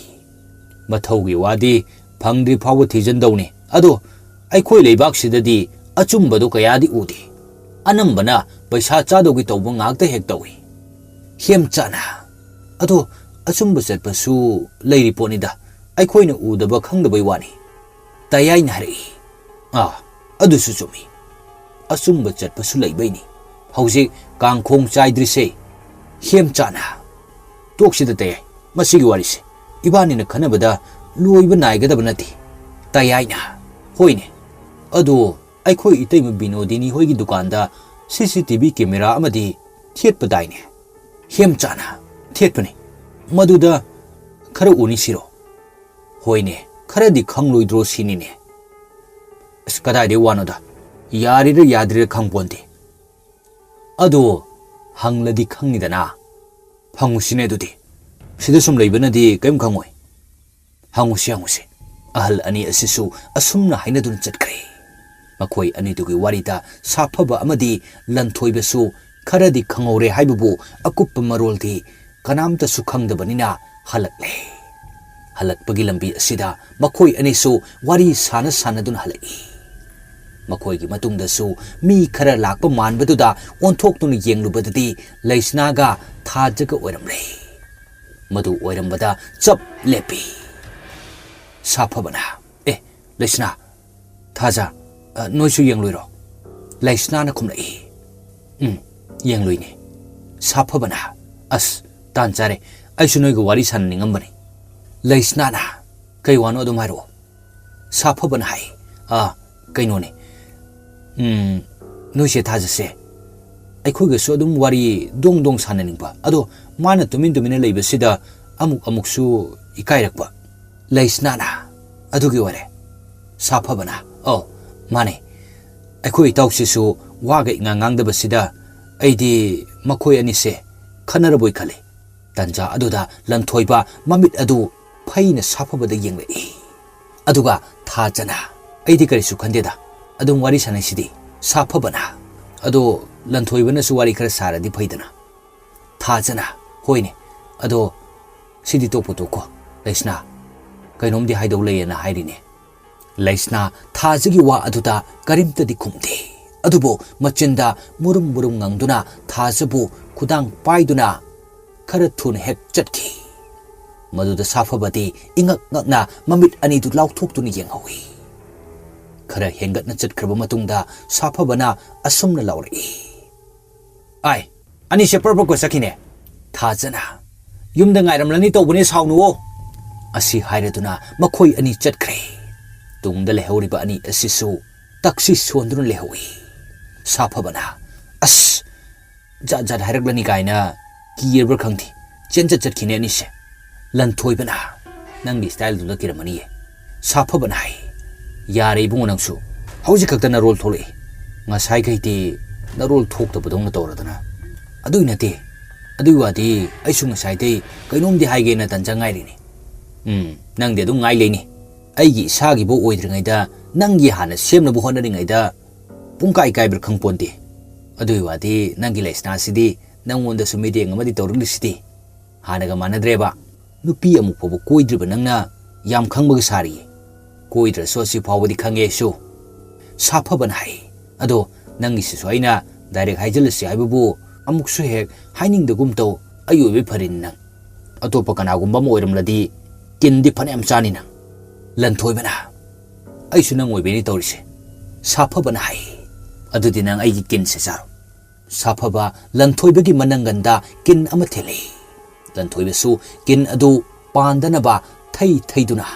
ꯃꯊꯧꯒꯤ ꯋꯥꯗꯤ ꯐꯪꯗ꯭ꯔꯤ ꯐꯥꯎꯕ ꯊꯤꯖꯟꯗꯧꯅꯤ꯫ ꯑꯗꯣ ꯑꯩꯈꯣꯏ ꯂꯩꯕꯥꯛꯁꯤꯗꯗꯤ ꯑꯆꯨꯝꯕꯗꯣ ꯀꯌꯥꯗꯤ ꯎꯗꯦ꯫ ꯑꯅꯝꯕꯅ ꯄꯩꯁꯥ ꯆꯥꯗꯧꯒꯤ ꯇꯧꯕ ꯉꯥꯛꯇ ꯍꯦꯛ ꯇꯧꯏ꯫ ꯍꯦꯝꯆꯥꯅ, ꯑꯗꯣ ꯑꯆꯨꯝꯕ ꯆꯠꯄꯁꯨ ꯂꯩꯔꯤ ꯄꯣꯠꯅꯤꯗ, ꯑꯩꯈꯣꯏꯅ ꯎꯗꯕ ꯈꯪꯗꯕꯩ ꯋꯥꯅꯤ꯫ ꯇꯌꯥꯏꯅ ꯍꯥꯏꯔꯛꯏ꯫ ꯑꯥ, ꯑꯗꯨꯁꯨ ꯆꯨꯝꯃꯤ꯫ ꯑꯆꯨꯝꯕ ꯆꯠꯄꯁꯨ ꯂꯩꯕꯩꯅꯤ ꯍꯧꯖꯤꯛ ꯀꯥꯡꯈꯣꯡ ꯆꯥꯏꯗ꯭ꯔꯤꯁꯦ꯫ ꯍꯦꯝꯆꯥꯅ, ꯇꯣꯛꯁꯤꯗ ꯇꯌꯥꯏ, ꯃꯁꯤꯒꯤ ꯋꯥꯔꯤꯁꯦ ꯏꯕꯥꯅꯤꯅ ꯈꯟꯅꯕꯗ ꯂꯣꯏꯕ ꯅꯥꯏꯒꯗꯕ ꯅꯠꯇꯦ꯫ ꯇꯌꯥꯏꯅ, ꯍꯣꯏꯅꯦ, ꯑꯗꯣ ꯑꯩꯈꯣꯏ ꯏꯇꯩꯃ ꯕꯤꯅꯣꯗꯤꯅꯤ ꯍꯣꯏꯒꯤ ꯗꯨꯀꯥꯟꯗ ꯁꯤ ꯁꯤ ꯇꯤ ꯚꯤ ꯀꯦꯃꯦꯔꯥ ꯑꯃꯗꯤ ꯊꯦꯠꯄꯗꯥꯏꯅꯦ? ꯍꯦꯝꯆꯥꯅ, ꯊꯦꯠꯄꯅꯤ꯫ ꯃꯗꯨꯗ ꯈꯔ ꯎꯅꯤꯁꯤꯔꯣ? ꯍꯣꯏꯅꯦ, ꯈꯔꯗꯤ ꯈꯪꯂꯣꯏꯗ꯭ꯔꯣ ꯁꯤꯅꯤꯅꯦ꯫ ꯑꯁ, ꯀꯗꯥꯏꯗꯩ ꯋꯥꯅꯣꯗ? ꯌꯥꯔꯤꯔ ꯌꯥꯗ꯭ꯔꯤꯔ ꯈꯪꯄꯣꯟꯇꯦ꯫ ꯑꯗꯣ ꯍꯪꯂꯗꯤ ꯈꯪꯅꯤꯗꯅ꯫ ꯍꯪꯉꯨꯁꯤꯅꯦ ꯑꯗꯨꯗꯤ꯫ ꯁꯤꯗ ꯁꯨꯝ ꯂꯩꯕꯅꯗꯤ ꯀꯔꯤꯝ ꯈꯪꯉꯣꯏ꯫ ꯍꯪꯉꯨꯁꯤ, ꯍꯪꯉꯨꯁꯤ꯫ ꯑꯍꯜ ꯑꯅꯤ ꯑꯁꯤꯁꯨ ꯑꯁꯨꯝꯅ ꯍꯥꯏꯅꯗꯨꯅ ꯆꯠꯈ꯭ꯔꯦ꯫ ꯃꯈꯣꯏ ꯑꯅꯤꯗꯨꯒꯤ ꯋꯥꯔꯤꯗ ꯁꯥꯐꯕ ꯑꯃꯗꯤ ꯂꯟꯊꯣꯏꯕꯁꯨ ꯈꯔꯗꯤ ꯈꯪꯍꯧꯔꯦ ꯍꯥꯏꯕꯕꯨ ꯑꯀꯨꯞꯄ ꯃꯔꯣꯜꯗꯤ ꯀꯅꯥꯝꯇꯁꯨ ꯈꯪꯗꯕꯅꯤꯅ ꯍꯜꯂꯛꯂꯦ꯫ ꯍꯜꯂꯛꯄꯒꯤ ꯂꯝꯕꯤ ꯑꯁꯤꯗ ꯃꯈꯣꯏ ꯑꯅꯤꯁꯨ ꯋꯥꯔꯤ ꯁꯥꯅ ꯁꯥꯅꯗꯨꯅ ꯍꯜꯂꯛꯏ꯫ ꯃꯈꯣꯏꯒꯤ ꯃꯇꯨꯡꯗꯁꯨ ꯃꯤ ꯈꯔ ꯂꯥꯛꯄ ꯃꯥꯟꯕꯗꯨꯗ ꯑꯣꯟꯊꯣꯛꯇꯨꯅ ꯌꯦꯡꯂꯨꯕꯗꯗꯤ ꯂꯩꯁꯅꯥꯒ ꯊꯥꯖꯒ ꯑꯣꯏꯔꯝꯂꯦ꯫ ꯃꯗꯨ ꯑꯣꯏꯔꯝꯕꯗ ꯆꯞ ꯂꯦꯞꯄꯤ꯫ ꯁꯥꯐꯕꯅ, "ꯑꯦ, ꯂꯩꯁꯅꯥ, ꯊꯥꯖ, ꯑ, ꯅꯣꯏꯁꯨ ꯌꯦꯡꯂꯨꯏꯔꯣ?" ꯂꯩꯁꯅꯥꯅ ꯈꯨꯝꯂꯛꯏ, "ꯎꯝ, ꯌꯦꯡꯂꯨꯏꯅꯦ꯫" ꯁꯥꯐꯕꯅ, "ꯑꯁ, ꯇꯥꯟ ꯆꯥꯔꯦ, ꯑꯩꯁꯨ ꯅꯣꯏꯒ ꯋꯥꯔꯤ ꯁꯥꯟꯅꯅꯤꯡꯉꯝꯕꯅꯤ꯫" ꯂꯩꯁꯅꯥꯅ, "ꯀꯩ ꯋꯥꯅꯣ ꯑꯗꯨꯝ ꯍꯥꯏꯔꯛꯑꯣ꯫" ꯁꯥꯐꯕꯅ ꯍꯥꯏ, "ꯑ, ꯀꯩꯅꯣꯅꯦ, ꯎꯝ, ꯅꯣꯏꯁꯦ ꯊꯥꯖꯁꯦ, ꯑꯩꯈꯣꯏꯒꯁꯨ ꯑꯗꯨꯝ ꯋꯥꯔꯤ ꯗꯣꯡ ꯗꯣꯡ ꯁꯥꯟꯅꯅꯤꯡꯕ, ꯑꯗꯣ ꯃꯥꯅ ꯇꯨꯃꯤꯟ ꯇꯨꯃꯤꯟꯅ ꯂꯩꯕꯁꯤꯗ ꯑꯃꯨꯛ ꯑꯃꯨꯛꯁꯨ ꯏꯀꯥꯏꯔꯛꯄ꯫" ꯂꯩꯁꯅꯥꯅ, "ꯑꯗꯨꯒꯤ ꯑꯣꯏꯔꯦ꯫" ꯁꯥꯐꯕꯅ, "ꯑꯧ, ꯃꯥꯅꯦ, ꯑꯩꯈꯣꯏ ꯏꯇꯥꯎꯁꯤꯁꯨ ꯋꯥꯒ ꯏꯉꯥꯡ ꯉꯥꯡꯗꯕꯁꯤꯗ ꯑꯩꯗꯤ ꯃꯈꯣꯏ ꯑꯅꯤꯁꯦ ꯈꯟꯅꯔꯕꯣꯏ ꯈꯜꯂꯤ꯫" ꯇꯟꯖꯥ ꯑꯗꯨꯗ ꯂꯟꯊꯣꯏꯕ ꯃꯃꯤꯠ ꯑꯗꯨ ꯐꯩꯅ ꯁꯥꯐꯕꯗ ꯌꯦꯡꯂꯛꯏ꯫ ꯑꯗꯨꯒ ꯊꯥꯖꯅ, "ꯑꯩꯗꯤ ꯀꯔꯤꯁꯨ ꯈꯟꯗꯦꯗ, ꯑꯗꯨꯝ ꯋꯥꯔꯤ ꯁꯥꯟꯅꯩꯁꯤꯗꯤ꯫" ꯁꯥꯐꯕꯅ, "ꯑꯗꯣ ꯂꯟꯊꯣꯏꯕꯅꯁꯨ ꯋꯥꯔꯤ ꯈꯔ ꯁꯥꯔꯗꯤ ꯐꯩꯗꯅ꯫" ꯊꯥꯖꯅ, "ꯍꯣꯏꯅꯦ, ꯑꯗꯣ ꯁꯤꯗꯤ ꯇꯣꯛꯄꯨ ꯇꯣꯛꯈꯣ, ꯂꯩꯁꯅꯥ, ꯀꯩꯅꯣꯝꯗꯤ ꯍꯥꯏꯗꯧ ꯂꯩꯌꯦꯅ ꯍꯥꯏꯔꯤꯅꯦ꯫" ꯂꯩꯁꯅꯥ ꯊꯥꯖꯒꯤ ꯋꯥ ꯑꯗꯨꯗ ꯀꯔꯤꯝꯇꯗꯤ ꯈꯨꯝꯗꯦ꯫ ꯑꯗꯨꯕꯨ ꯃꯆꯤꯟꯗ ꯃꯨꯔꯨꯝ ꯃꯨꯔꯨꯝ ꯉꯪꯗꯨꯅ ꯊꯥꯖꯕꯨ ꯈꯨꯗꯥꯡ ꯄꯥꯏꯗꯨꯅ ꯈꯔ ꯊꯨꯅ ꯍꯦꯛ ꯆꯠꯈꯤ꯫ ꯃꯗꯨꯗ ꯁꯥꯐꯕꯗꯤ ꯏꯉꯛ ꯉꯛꯅ ꯃꯃꯤꯠ ꯑꯅꯤꯗꯨ ꯂꯥꯎꯊꯣꯛꯇꯨꯅ ꯌꯦꯡꯍꯧꯏ꯫ ꯈꯔ ꯍꯦꯟꯒꯠꯅ ꯆꯠꯈ꯭ꯔꯕ ꯃꯇꯨꯡꯗ ꯁꯥꯐꯕꯅ ꯑꯁꯨꯝꯅ ꯂꯥꯎꯔꯛꯏ, "ꯑꯥꯏ, ꯑꯅꯤꯁꯦ ꯄ꯭ꯔꯞ ꯄ꯭ꯔꯞꯀ ꯆꯠꯈꯤꯅꯦ꯫" ꯊꯥꯖꯅ, "ꯌꯨꯝꯗ ꯉꯥꯏꯔꯝꯂꯅꯤ ꯇꯧꯕꯅꯦ, ꯁꯥꯎꯅꯨꯋꯣ꯫" ꯑꯁꯤ ꯍꯥꯏꯔꯗꯨꯅ ꯃꯈꯣꯏ ꯑꯅꯤ ꯆꯠꯈ꯭ꯔꯦ꯫ ꯇꯨꯡꯗ ꯂꯩꯍꯧꯔꯤꯕ ꯑꯅꯤ ꯑꯁꯤꯁꯨ ꯇꯛꯁꯤ ꯁꯣꯟꯗꯨꯅ ꯂꯩꯍꯧꯏ꯫ ꯁꯥꯐꯕꯅ, "ꯑꯁ, ꯖꯥꯠ ꯖꯥꯠ ꯍꯥꯏꯔꯛꯂꯅꯤ ꯀꯥꯏꯅ ꯀꯤꯔꯕ꯭ꯔꯥ ꯈꯪꯗꯦ, ꯆꯦꯟꯆꯠ ꯆꯠꯈꯤꯅꯦ ꯑꯅꯤꯁꯦ꯫" ꯂꯟꯊꯣꯏꯕꯅ, "ꯅꯪꯒꯤ ꯁ꯭ꯇꯥꯏꯜꯗꯨꯗ ꯀꯤꯔꯝꯃꯅꯤꯌꯦ꯫" ꯁꯥꯐꯕꯅ ꯍꯥꯏ, "ꯌꯥꯔꯦ ꯏꯕꯨꯡꯉꯣ, ꯅꯪꯁꯨ ꯍꯧꯖꯤꯛ ꯈꯛꯇ ꯅꯔꯣꯜ ꯊꯣꯛꯂꯛꯏ, ꯉꯁꯥꯏꯈꯩꯗꯤ ꯅꯔꯣꯜ ꯊꯣꯛꯇꯕꯗꯧꯅ ꯇꯧꯔꯗꯅ꯫" "ꯑꯗꯨꯏ ꯅꯠꯇꯦ, ꯑꯗꯨꯏ ꯋꯥꯗꯤ ꯑꯩꯁꯨ ꯉꯁꯥꯏꯗꯩ ꯀꯩꯅꯣꯝꯗꯤ ꯍꯥꯏꯒꯦꯅ ꯇꯟꯖꯥ ꯉꯥꯏꯔꯤꯅꯤ꯫" "ꯎꯝ, ꯅꯪꯗꯤ ꯑꯗꯨꯝ ꯉꯥꯏ ꯂꯩꯅꯤ꯫ ꯑꯩꯒꯤ ꯏꯁꯥꯒꯤꯕꯨ ꯑꯣꯏꯗ꯭ꯔꯤꯉꯩꯗ, ꯅꯪꯒꯤ ꯍꯥꯟꯅ ꯁꯦꯝꯅꯕ ꯍꯣꯠꯅꯔꯤꯉꯩꯗ ꯄꯨꯡꯀꯥꯏ ꯀꯥꯏꯕ꯭ꯔꯥ ꯈꯪꯄꯣꯟꯇꯦ꯫ ꯑꯗꯨꯏ ꯋꯥꯗꯤ ꯅꯪꯒꯤ ꯂꯩꯁꯅꯥꯁꯤꯗꯤ ꯅꯪꯉꯣꯟꯗꯁꯨ ꯃꯤꯠꯌꯦꯡ ꯑꯃꯗꯤ ꯇꯧꯔꯛꯂꯤꯁꯤꯗꯤ꯫ ꯍꯥꯟꯅꯒ ꯃꯥꯟꯅꯗ꯭ꯔꯦꯕ꯫ ꯅꯨꯄꯤ ꯑꯃꯨꯛ ꯐꯥꯎꯕ ꯀꯣꯏꯗ꯭ꯔꯤꯕ ꯅꯪꯅ ꯌꯥꯝ ꯈꯪꯕꯒ ꯁꯥꯔꯤꯌꯦ꯫ ꯀꯣꯏꯗ꯭ꯔꯁꯨ ꯑꯁꯤ ꯐꯥꯎꯕꯗꯤ ꯈꯪꯉꯦ ꯑꯩꯁꯨ꯫" ꯁꯥꯐꯕꯅ ꯍꯥꯏ꯫ "ꯑꯗꯣ ꯅꯪꯒꯤꯁꯤꯁꯨ ꯑꯩꯅ ꯗꯥꯏꯔꯦꯛ ꯍꯥꯏꯖꯤꯜꯂꯁꯤ ꯍꯥꯏꯕꯕꯨ ꯑꯃꯨꯛꯁꯨ ꯍꯦꯛ ꯍꯥꯏꯅꯤꯡꯗꯒꯨꯝ ꯇꯧ꯫ ꯑꯩ ꯑꯣꯏꯕꯩ ꯐꯔꯦꯅꯦ ꯅꯪ꯫ ꯑꯇꯣꯞꯄ ꯀꯅꯥꯒꯨꯝꯕ ꯑꯃ ꯑꯣꯏꯔꯝꯂꯗꯤ ꯀꯤꯟꯗꯤ ꯐꯅꯌꯥꯝ ꯆꯥꯅꯤ ꯅꯪ꯫" ꯂꯟꯊꯣꯏꯕꯅ, "ꯑꯩꯁꯨ ꯅꯪ ꯑꯣꯏꯕꯩꯅꯤ ꯇꯧꯔꯤꯁꯦ꯫" ꯁꯥꯐꯕꯅ ꯍꯥꯏ, "ꯑꯗꯨꯗꯤ ꯅꯪ ꯑꯩꯒꯤ ꯀꯤꯟꯁꯦ ꯆꯥꯔꯣ꯫" ꯁꯥꯐꯕ ꯂꯟꯊꯣꯏꯕꯒꯤ ꯃꯅꯪꯒꯟꯗ ꯀꯤꯟ ꯑꯃ ꯊꯤꯜꯂꯤ꯫ ꯂꯟꯊꯣꯏꯕꯁꯨ ꯀꯤꯟ ꯑꯗꯨ ꯄꯥꯟꯗꯅꯕ ꯊꯩ ꯊꯩꯗꯨꯅ,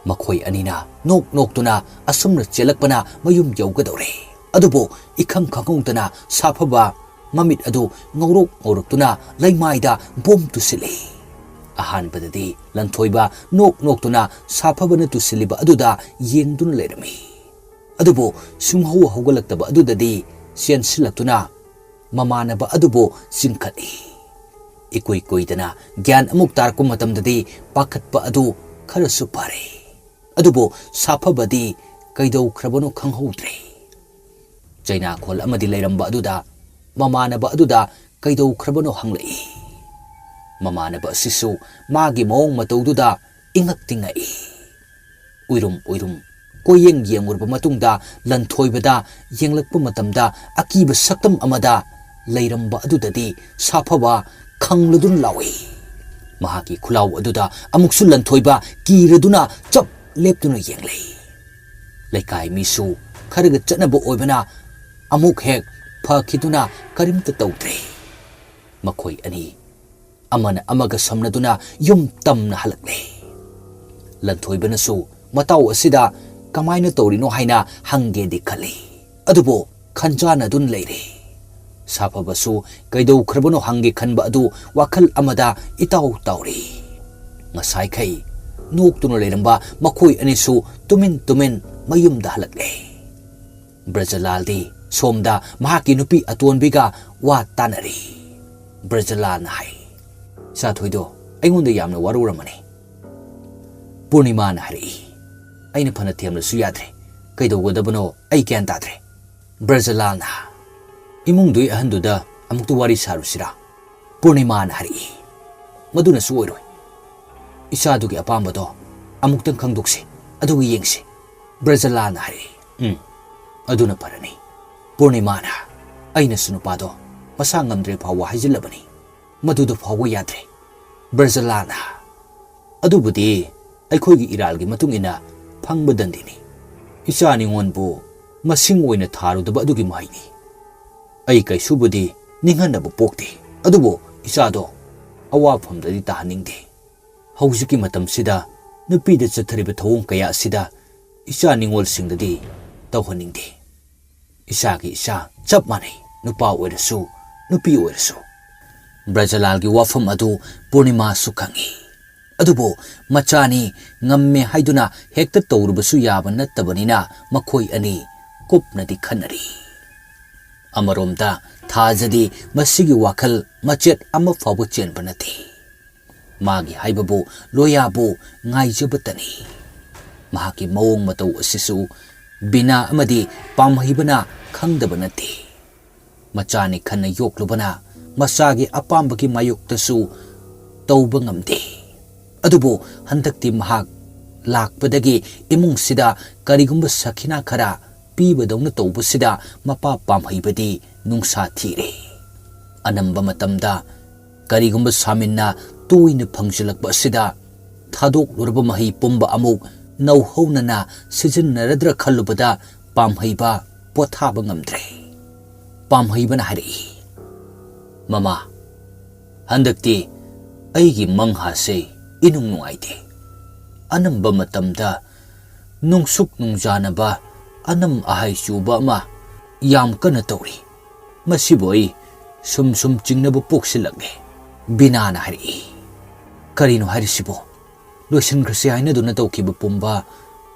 ꯃꯈꯣꯏ ꯑꯅꯤꯅ ꯅꯣꯛ ꯅꯣꯛꯇꯨꯅ ꯑꯁꯨꯝꯅ ꯆꯦꯜꯂꯛꯄꯅ ꯃꯌꯨꯝ ꯌꯧꯒꯗꯧꯔꯦ꯫ ꯑꯗꯨꯕꯨ ꯏꯈꯪ ꯈꯪꯍꯧꯗꯅ ꯁꯥꯐꯕ ꯃꯃꯤꯠ ꯑꯗꯨ ꯉꯧꯔꯣꯛ ꯉꯧꯔꯛꯇꯨꯅ ꯂꯩꯃꯥꯏꯗ ꯕꯣꯝ ꯇꯨꯁꯤꯜꯂꯤ꯫ ꯑꯍꯥꯟꯕꯗꯗꯤ ꯂꯟꯊꯣꯏꯕ ꯅꯣꯛ ꯅꯣꯛꯇꯨꯅ ꯁꯥꯐꯕꯅ ꯇꯨꯁꯤꯜꯂꯤꯕ ꯑꯗꯨꯗ ꯌꯦꯡꯗꯨꯅ ꯂꯩꯔꯝꯃꯤ꯫ ꯑꯗꯨꯕꯨ ꯁꯨꯡꯍꯧ ꯍꯧꯒꯠꯂꯛꯇꯕ ꯑꯗꯨꯗꯗꯤ ꯆꯦꯟꯁꯤꯜꯂꯛꯇꯨꯅ ꯃꯃꯥꯟꯅꯕ ꯑꯗꯨꯕꯨ ꯆꯤꯡꯈꯠꯂꯤ꯫ ꯏꯀꯨꯏ ꯀꯨꯏꯗꯅ ꯒ꯭ꯌꯥꯟ ꯑꯃꯨꯛ ꯇꯥꯔꯛꯄ ꯃꯇꯝꯗꯗꯤ ꯄꯥꯈꯠꯄ ꯑꯗꯨ ꯈꯔꯁꯨ ꯐꯔꯦ꯫ ꯑꯗꯨꯕꯨ ꯁꯥꯐꯕꯗꯤ ꯀꯩꯗꯧꯈ꯭ꯔꯕꯅꯣ ꯈꯪꯍꯧꯗ꯭ꯔꯦ꯫ ꯆꯩꯅꯥꯈꯣꯜ ꯑꯃꯗꯤ ꯂꯩꯔꯝꯕ ꯑꯗꯨꯗ ꯃꯃꯥꯟꯅꯕ ꯑꯗꯨꯗ ꯀꯩꯗꯧꯈ꯭ꯔꯕꯅꯣ ꯍꯪꯂꯛꯏ꯫ ꯃꯃꯥꯟꯅꯕ ꯑꯁꯤꯁꯨ ꯃꯥꯒꯤ ꯃꯑꯣꯡ ꯃꯇꯧꯗꯨꯗ ꯏꯉꯛꯇꯤ ꯉꯛꯏ꯫ ꯎꯏꯔꯨꯝ ꯎꯏꯔꯨꯝ ꯀꯣꯏꯌꯦꯡ ꯌꯦꯡꯉꯨꯔꯕ ꯃꯇꯨꯡꯗ ꯂꯟꯊꯣꯏꯕꯗ ꯌꯦꯡꯂꯛꯄ ꯃꯇꯝꯗ ꯑꯀꯤꯕ ꯁꯛꯇꯝ ꯑꯃꯗ ꯂꯩꯔꯝꯕ ꯑꯗꯨꯗꯗꯤ ꯁꯥꯐꯕ ꯈꯪꯂꯗꯨꯅ ꯂꯥꯎꯏ꯫ ꯃꯍꯥꯛꯀꯤ ꯈꯨꯂꯥꯎ ꯑꯗꯨꯗ ꯑꯃꯨꯛꯁꯨ ꯂꯟꯊꯣꯏꯕ ꯀꯤꯔꯗꯨꯅ ꯆꯞ ꯂꯦꯞꯇꯨꯅ ꯌꯦꯡꯂꯦ꯫ ꯂꯩꯀꯥꯏ ꯃꯤꯁꯨ ꯈꯔꯒ ꯆꯠꯅꯕ ꯑꯣꯏꯕꯅ ꯑꯃꯨꯛ ꯍꯦꯛ ꯐꯈꯤꯗꯨꯅ ꯀꯔꯤꯝꯇ ꯇꯧꯗ꯭ꯔꯦ꯫ ꯃꯈꯣꯏ ꯑꯅꯤ ꯑꯃꯅ ꯑꯃꯒ ꯁꯝꯅꯗꯨꯅ ꯌꯨꯝ ꯇꯝꯅ ꯍꯜꯂꯛꯂꯦ꯫ ꯂꯟꯊꯣꯏꯕꯅꯁꯨ ꯃꯇꯥꯎ ꯑꯁꯤꯗ ꯀꯃꯥꯏꯅ ꯇꯧꯔꯤꯅꯣ ꯍꯥꯏꯅ ꯍꯪꯒꯦꯗꯤ ꯈꯜꯂꯤ꯫ ꯑꯗꯨꯕꯨ ꯈꯟꯖꯥꯟꯅꯗꯨꯅ ꯂꯩꯔꯦ꯫ ꯁꯥꯐꯕꯁꯨ ꯀꯩꯗꯧꯈ꯭ꯔꯕꯅꯣ ꯍꯪꯒꯦ ꯈꯟꯕ ꯑꯗꯨ ꯋꯥꯈꯜ ꯑꯃꯗ ꯏꯇꯥꯎ ꯇꯥꯎꯔꯤ꯫ ꯉꯁꯥꯏꯈꯩ ꯅꯣꯛꯇꯨꯅ ꯂꯩꯔꯝꯕ ꯃꯈꯣꯏ ꯑꯅꯤꯁꯨ ꯇꯨꯃꯤꯟ ꯇꯨꯃꯤꯟ ꯃꯌꯨꯝꯗ ꯍꯜꯂꯛꯂꯦ꯫ ꯕ꯭ꯔꯖꯂꯥꯜꯗꯤ ꯁꯣꯝꯗ ꯃꯍꯥꯛꯀꯤ ꯅꯨꯄꯤ ꯑꯇꯣꯟꯕꯤꯒ ꯋꯥ ꯇꯥꯅꯔꯤ꯫ ꯕ꯭ꯔꯖꯂꯥꯜꯅ ꯍꯥꯏ, "ꯏꯆꯥꯊꯣꯏꯗꯣ ꯑꯩꯉꯣꯟꯗ ꯌꯥꯝꯅ ꯋꯥꯔꯧꯔꯝꯃꯅꯤ꯫ ꯄꯨꯔꯅꯤꯃꯥꯅ ꯍꯥꯏꯔꯛꯏ, ꯑꯩꯅ ꯐꯅ ꯊꯦꯝꯂꯁꯨ ꯌꯥꯗ꯭ꯔꯦ꯫ ꯀꯩꯗꯧꯒꯗꯕꯅꯣ ꯑꯩ ꯒ꯭ꯌꯥꯟ ꯇꯥꯗ꯭ꯔꯦ꯫" ꯕ꯭ꯔꯖꯂꯥꯜꯅ, "ꯏꯃꯨꯡꯗꯨꯒꯤ ꯑꯍꯟꯗꯨꯗ ꯑꯃꯨꯛꯇ ꯋꯥꯔꯤ ꯁꯥꯔꯨꯁꯤꯔꯥ?" ꯄꯨꯔꯅꯤꯃꯥꯅ ꯍꯥꯏꯔꯛꯏ, "ꯃꯗꯨꯅꯁꯨ ꯑꯣꯏꯔꯣꯏ꯫ ꯏꯆꯥꯗꯨꯒꯤ ꯑꯄꯥꯝꯕꯗꯣ ꯑꯃꯨꯛꯇꯪ ꯈꯪꯗꯣꯛꯁꯤ, ꯑꯗꯨꯒ ꯌꯦꯡꯁꯤ꯫" ꯕ꯭ꯔꯖꯂꯥꯜꯅ ꯍꯥꯏꯔꯛꯏ, "ꯎꯝ, "ꯑꯗꯨꯅ ꯐꯔꯅꯤ꯫ ꯄꯨꯔꯅꯤꯃꯥꯅ, ꯑꯩꯅꯁꯨ ꯅꯨꯄꯥꯗꯣ ꯃꯁꯥ ꯉꯝꯗ꯭ꯔꯦ ꯐꯥꯎꯕ ꯍꯥꯏꯖꯤꯜꯂꯕꯅꯤ꯫ ꯃꯗꯨꯗ ꯐꯥꯎꯕ ꯌꯥꯗ꯭ꯔꯦ꯫" ꯕ꯭ꯔꯖꯂꯥꯜꯅ, "ꯑꯗꯨꯕꯨꯗꯤ ꯑꯩꯈꯣꯏꯒꯤ ꯏꯔꯥꯜꯒꯤ ꯃꯇꯨꯡ ꯏꯟꯅ ꯐꯪꯕ ꯗꯟꯗꯤꯅꯤ꯫ ꯏꯆꯥ ꯅꯤꯉꯣꯟꯕꯨ ꯃꯁꯤꯡ ꯑꯣꯏꯅ ꯊꯥꯔꯨꯗꯕ ꯑꯗꯨꯒꯤ ꯃꯍꯩꯅꯤ꯫ ꯑꯩ ꯀꯩꯁꯨꯕꯨꯗꯤ ꯅꯤꯡꯍꯟꯅꯕ ꯄꯣꯛꯇꯦ, ꯑꯗꯨꯕꯨ ꯏꯆꯥꯗꯣ ꯑꯋꯥꯐꯝꯗꯗꯤ ꯇꯥꯍꯟꯅꯤꯡꯗꯦ꯫ ꯍꯧꯖꯤꯛꯀꯤ ꯃꯇꯝꯁꯤꯗ ꯅꯨꯄꯤꯗ ꯆꯠꯊꯔꯤꯕ ꯊꯧꯑꯣꯡ ꯀꯌꯥ ꯑꯁꯤꯗ ꯏꯆꯥ ꯅꯤꯉꯣꯜꯁꯤꯡꯗꯗꯤ ꯇꯧꯍꯟꯅꯤꯡꯗꯦ꯫ ꯏꯆꯥꯒꯤ ꯏꯆꯥ ꯆꯞ ꯃꯥꯟꯅꯩ, ꯅꯨꯄꯥ ꯑꯣꯏꯔꯁꯨ, ꯅꯨꯄꯤ ꯑꯣꯏꯔꯁꯨ꯫" ꯕ꯭ꯔꯖꯂꯥꯜꯒꯤ ꯋꯥꯐꯝ ꯑꯗꯨ ꯄꯨꯔꯅꯤꯃꯥꯁꯨ ꯈꯪꯏ꯫ ꯑꯗꯨꯕꯨ ꯃꯆꯥꯅꯤ, ꯉꯝꯃꯦ ꯍꯥꯏꯗꯨꯅ ꯍꯦꯛꯇ ꯇꯧꯔꯨꯕꯁꯨ ꯌꯥꯕ ꯅꯠꯇꯕꯅꯤꯅ ꯃꯈꯣꯏ ꯑꯅꯤ ꯀꯨꯞꯅꯗꯤ ꯈꯟꯅꯔꯤ꯫ ꯑꯃꯔꯣꯝꯗ ꯊꯥꯖꯗꯤ ꯃꯁꯤꯒꯤ ꯋꯥꯈꯜ ꯃꯆꯦꯠ ꯑꯃ ꯐꯥꯎꯕ ꯆꯦꯟꯕ ꯅꯠꯇꯦ꯫ ꯃꯥꯒꯤ ꯍꯥꯏꯕꯕꯨ ꯂꯣꯌꯥꯕꯨ ꯉꯥꯏꯖꯕꯇꯅꯤ꯫ ꯃꯍꯥꯛꯀꯤ ꯃꯑꯣꯡ ꯃꯇꯧ ꯑꯁꯤꯁꯨ ꯕꯤꯅꯥ ꯑꯃꯗꯤ ꯄꯥꯝꯍꯩꯕꯅ ꯈꯪꯗꯕ ꯅꯠꯇꯦ꯫ ꯃꯆꯥꯅꯤ ꯈꯟꯅ ꯌꯣꯛꯂꯨꯕꯅ ꯃꯆꯥꯒꯤ ꯑꯄꯥꯝꯕꯒꯤ ꯃꯥꯌꯣꯛꯇꯁꯨ ꯇꯧꯕ ꯉꯝꯗꯦ꯫ ꯑꯗꯨꯕꯨ ꯍꯟꯗꯛꯇꯤ ꯃꯍꯥꯛ ꯂꯥꯛꯄꯗꯒꯤ ꯏꯃꯨꯡꯁꯤꯗ ꯀꯔꯤꯒꯨꯝꯕ ꯁꯈꯤꯅꯥ ꯈꯔ ꯄꯤꯕꯗꯧꯅ ꯇꯧꯕꯁꯤꯗ ꯃꯄꯥ ꯄꯥꯝꯍꯩꯕꯗꯤ ꯅꯨꯡꯁꯥ ꯊꯤꯔꯦ꯫ ꯑꯅꯝꯕ ꯃꯇꯝꯗ ꯀꯔꯤꯒꯨꯝꯕ ꯁꯥꯃꯤꯟꯅ ꯇꯣꯏꯅ ꯐꯪꯖꯤꯜꯂꯛꯄ ꯑꯁꯤꯗ ꯊꯥꯗꯣꯛꯂꯨꯔꯕ ꯃꯍꯩ ꯄꯨꯝꯕ ꯑꯃꯨꯛ ꯅꯧꯍꯧꯅꯅ ꯁꯤꯖꯤꯟꯅꯔꯗ꯭ꯔꯥ ꯈꯜꯂꯨꯕꯗ ꯄꯥꯝꯍꯩꯕ ꯄꯣꯊꯥꯕ ꯉꯝꯗ꯭ꯔꯦ꯫ ꯄꯥꯝꯍꯩꯕꯅ ꯍꯥꯏꯔꯛꯏ, "ꯃꯃꯥ, ꯍꯟꯗꯛꯇꯤ ꯑꯩꯒꯤ ꯃꯪꯍꯥꯁꯦ ꯏꯅꯨꯡ ꯅꯨꯡꯉꯥꯏꯇꯦ꯫ ꯑꯅꯝꯕ ꯃꯇꯝꯗ ꯅꯨꯡꯁꯨꯛ ꯅꯨꯡꯖꯥꯅꯕ ꯑꯅꯝ ꯑꯍꯥꯏ ꯆꯨꯕ ꯑꯃ ꯌꯥꯝ ꯀꯟꯅ ꯇꯧꯔꯤ꯫ ꯃꯁꯤꯕꯨ ꯑꯩ ꯁꯨꯝ ꯁꯨꯝ ꯆꯤꯡꯅꯕ ꯄꯣꯛꯁꯤꯜꯂꯛꯂꯦ꯫" ꯕꯤꯅꯥꯅ ꯍꯥꯏꯔꯛꯏ, "ꯀꯔꯤꯅꯣ ꯍꯥꯏꯔꯤꯁꯤꯕꯣ? ꯂꯣꯏꯁꯤꯟꯈ꯭ꯔꯁꯤ ꯍꯥꯏꯅꯗꯨꯅ ꯇꯧꯈꯤꯕ ꯄꯨꯝꯕ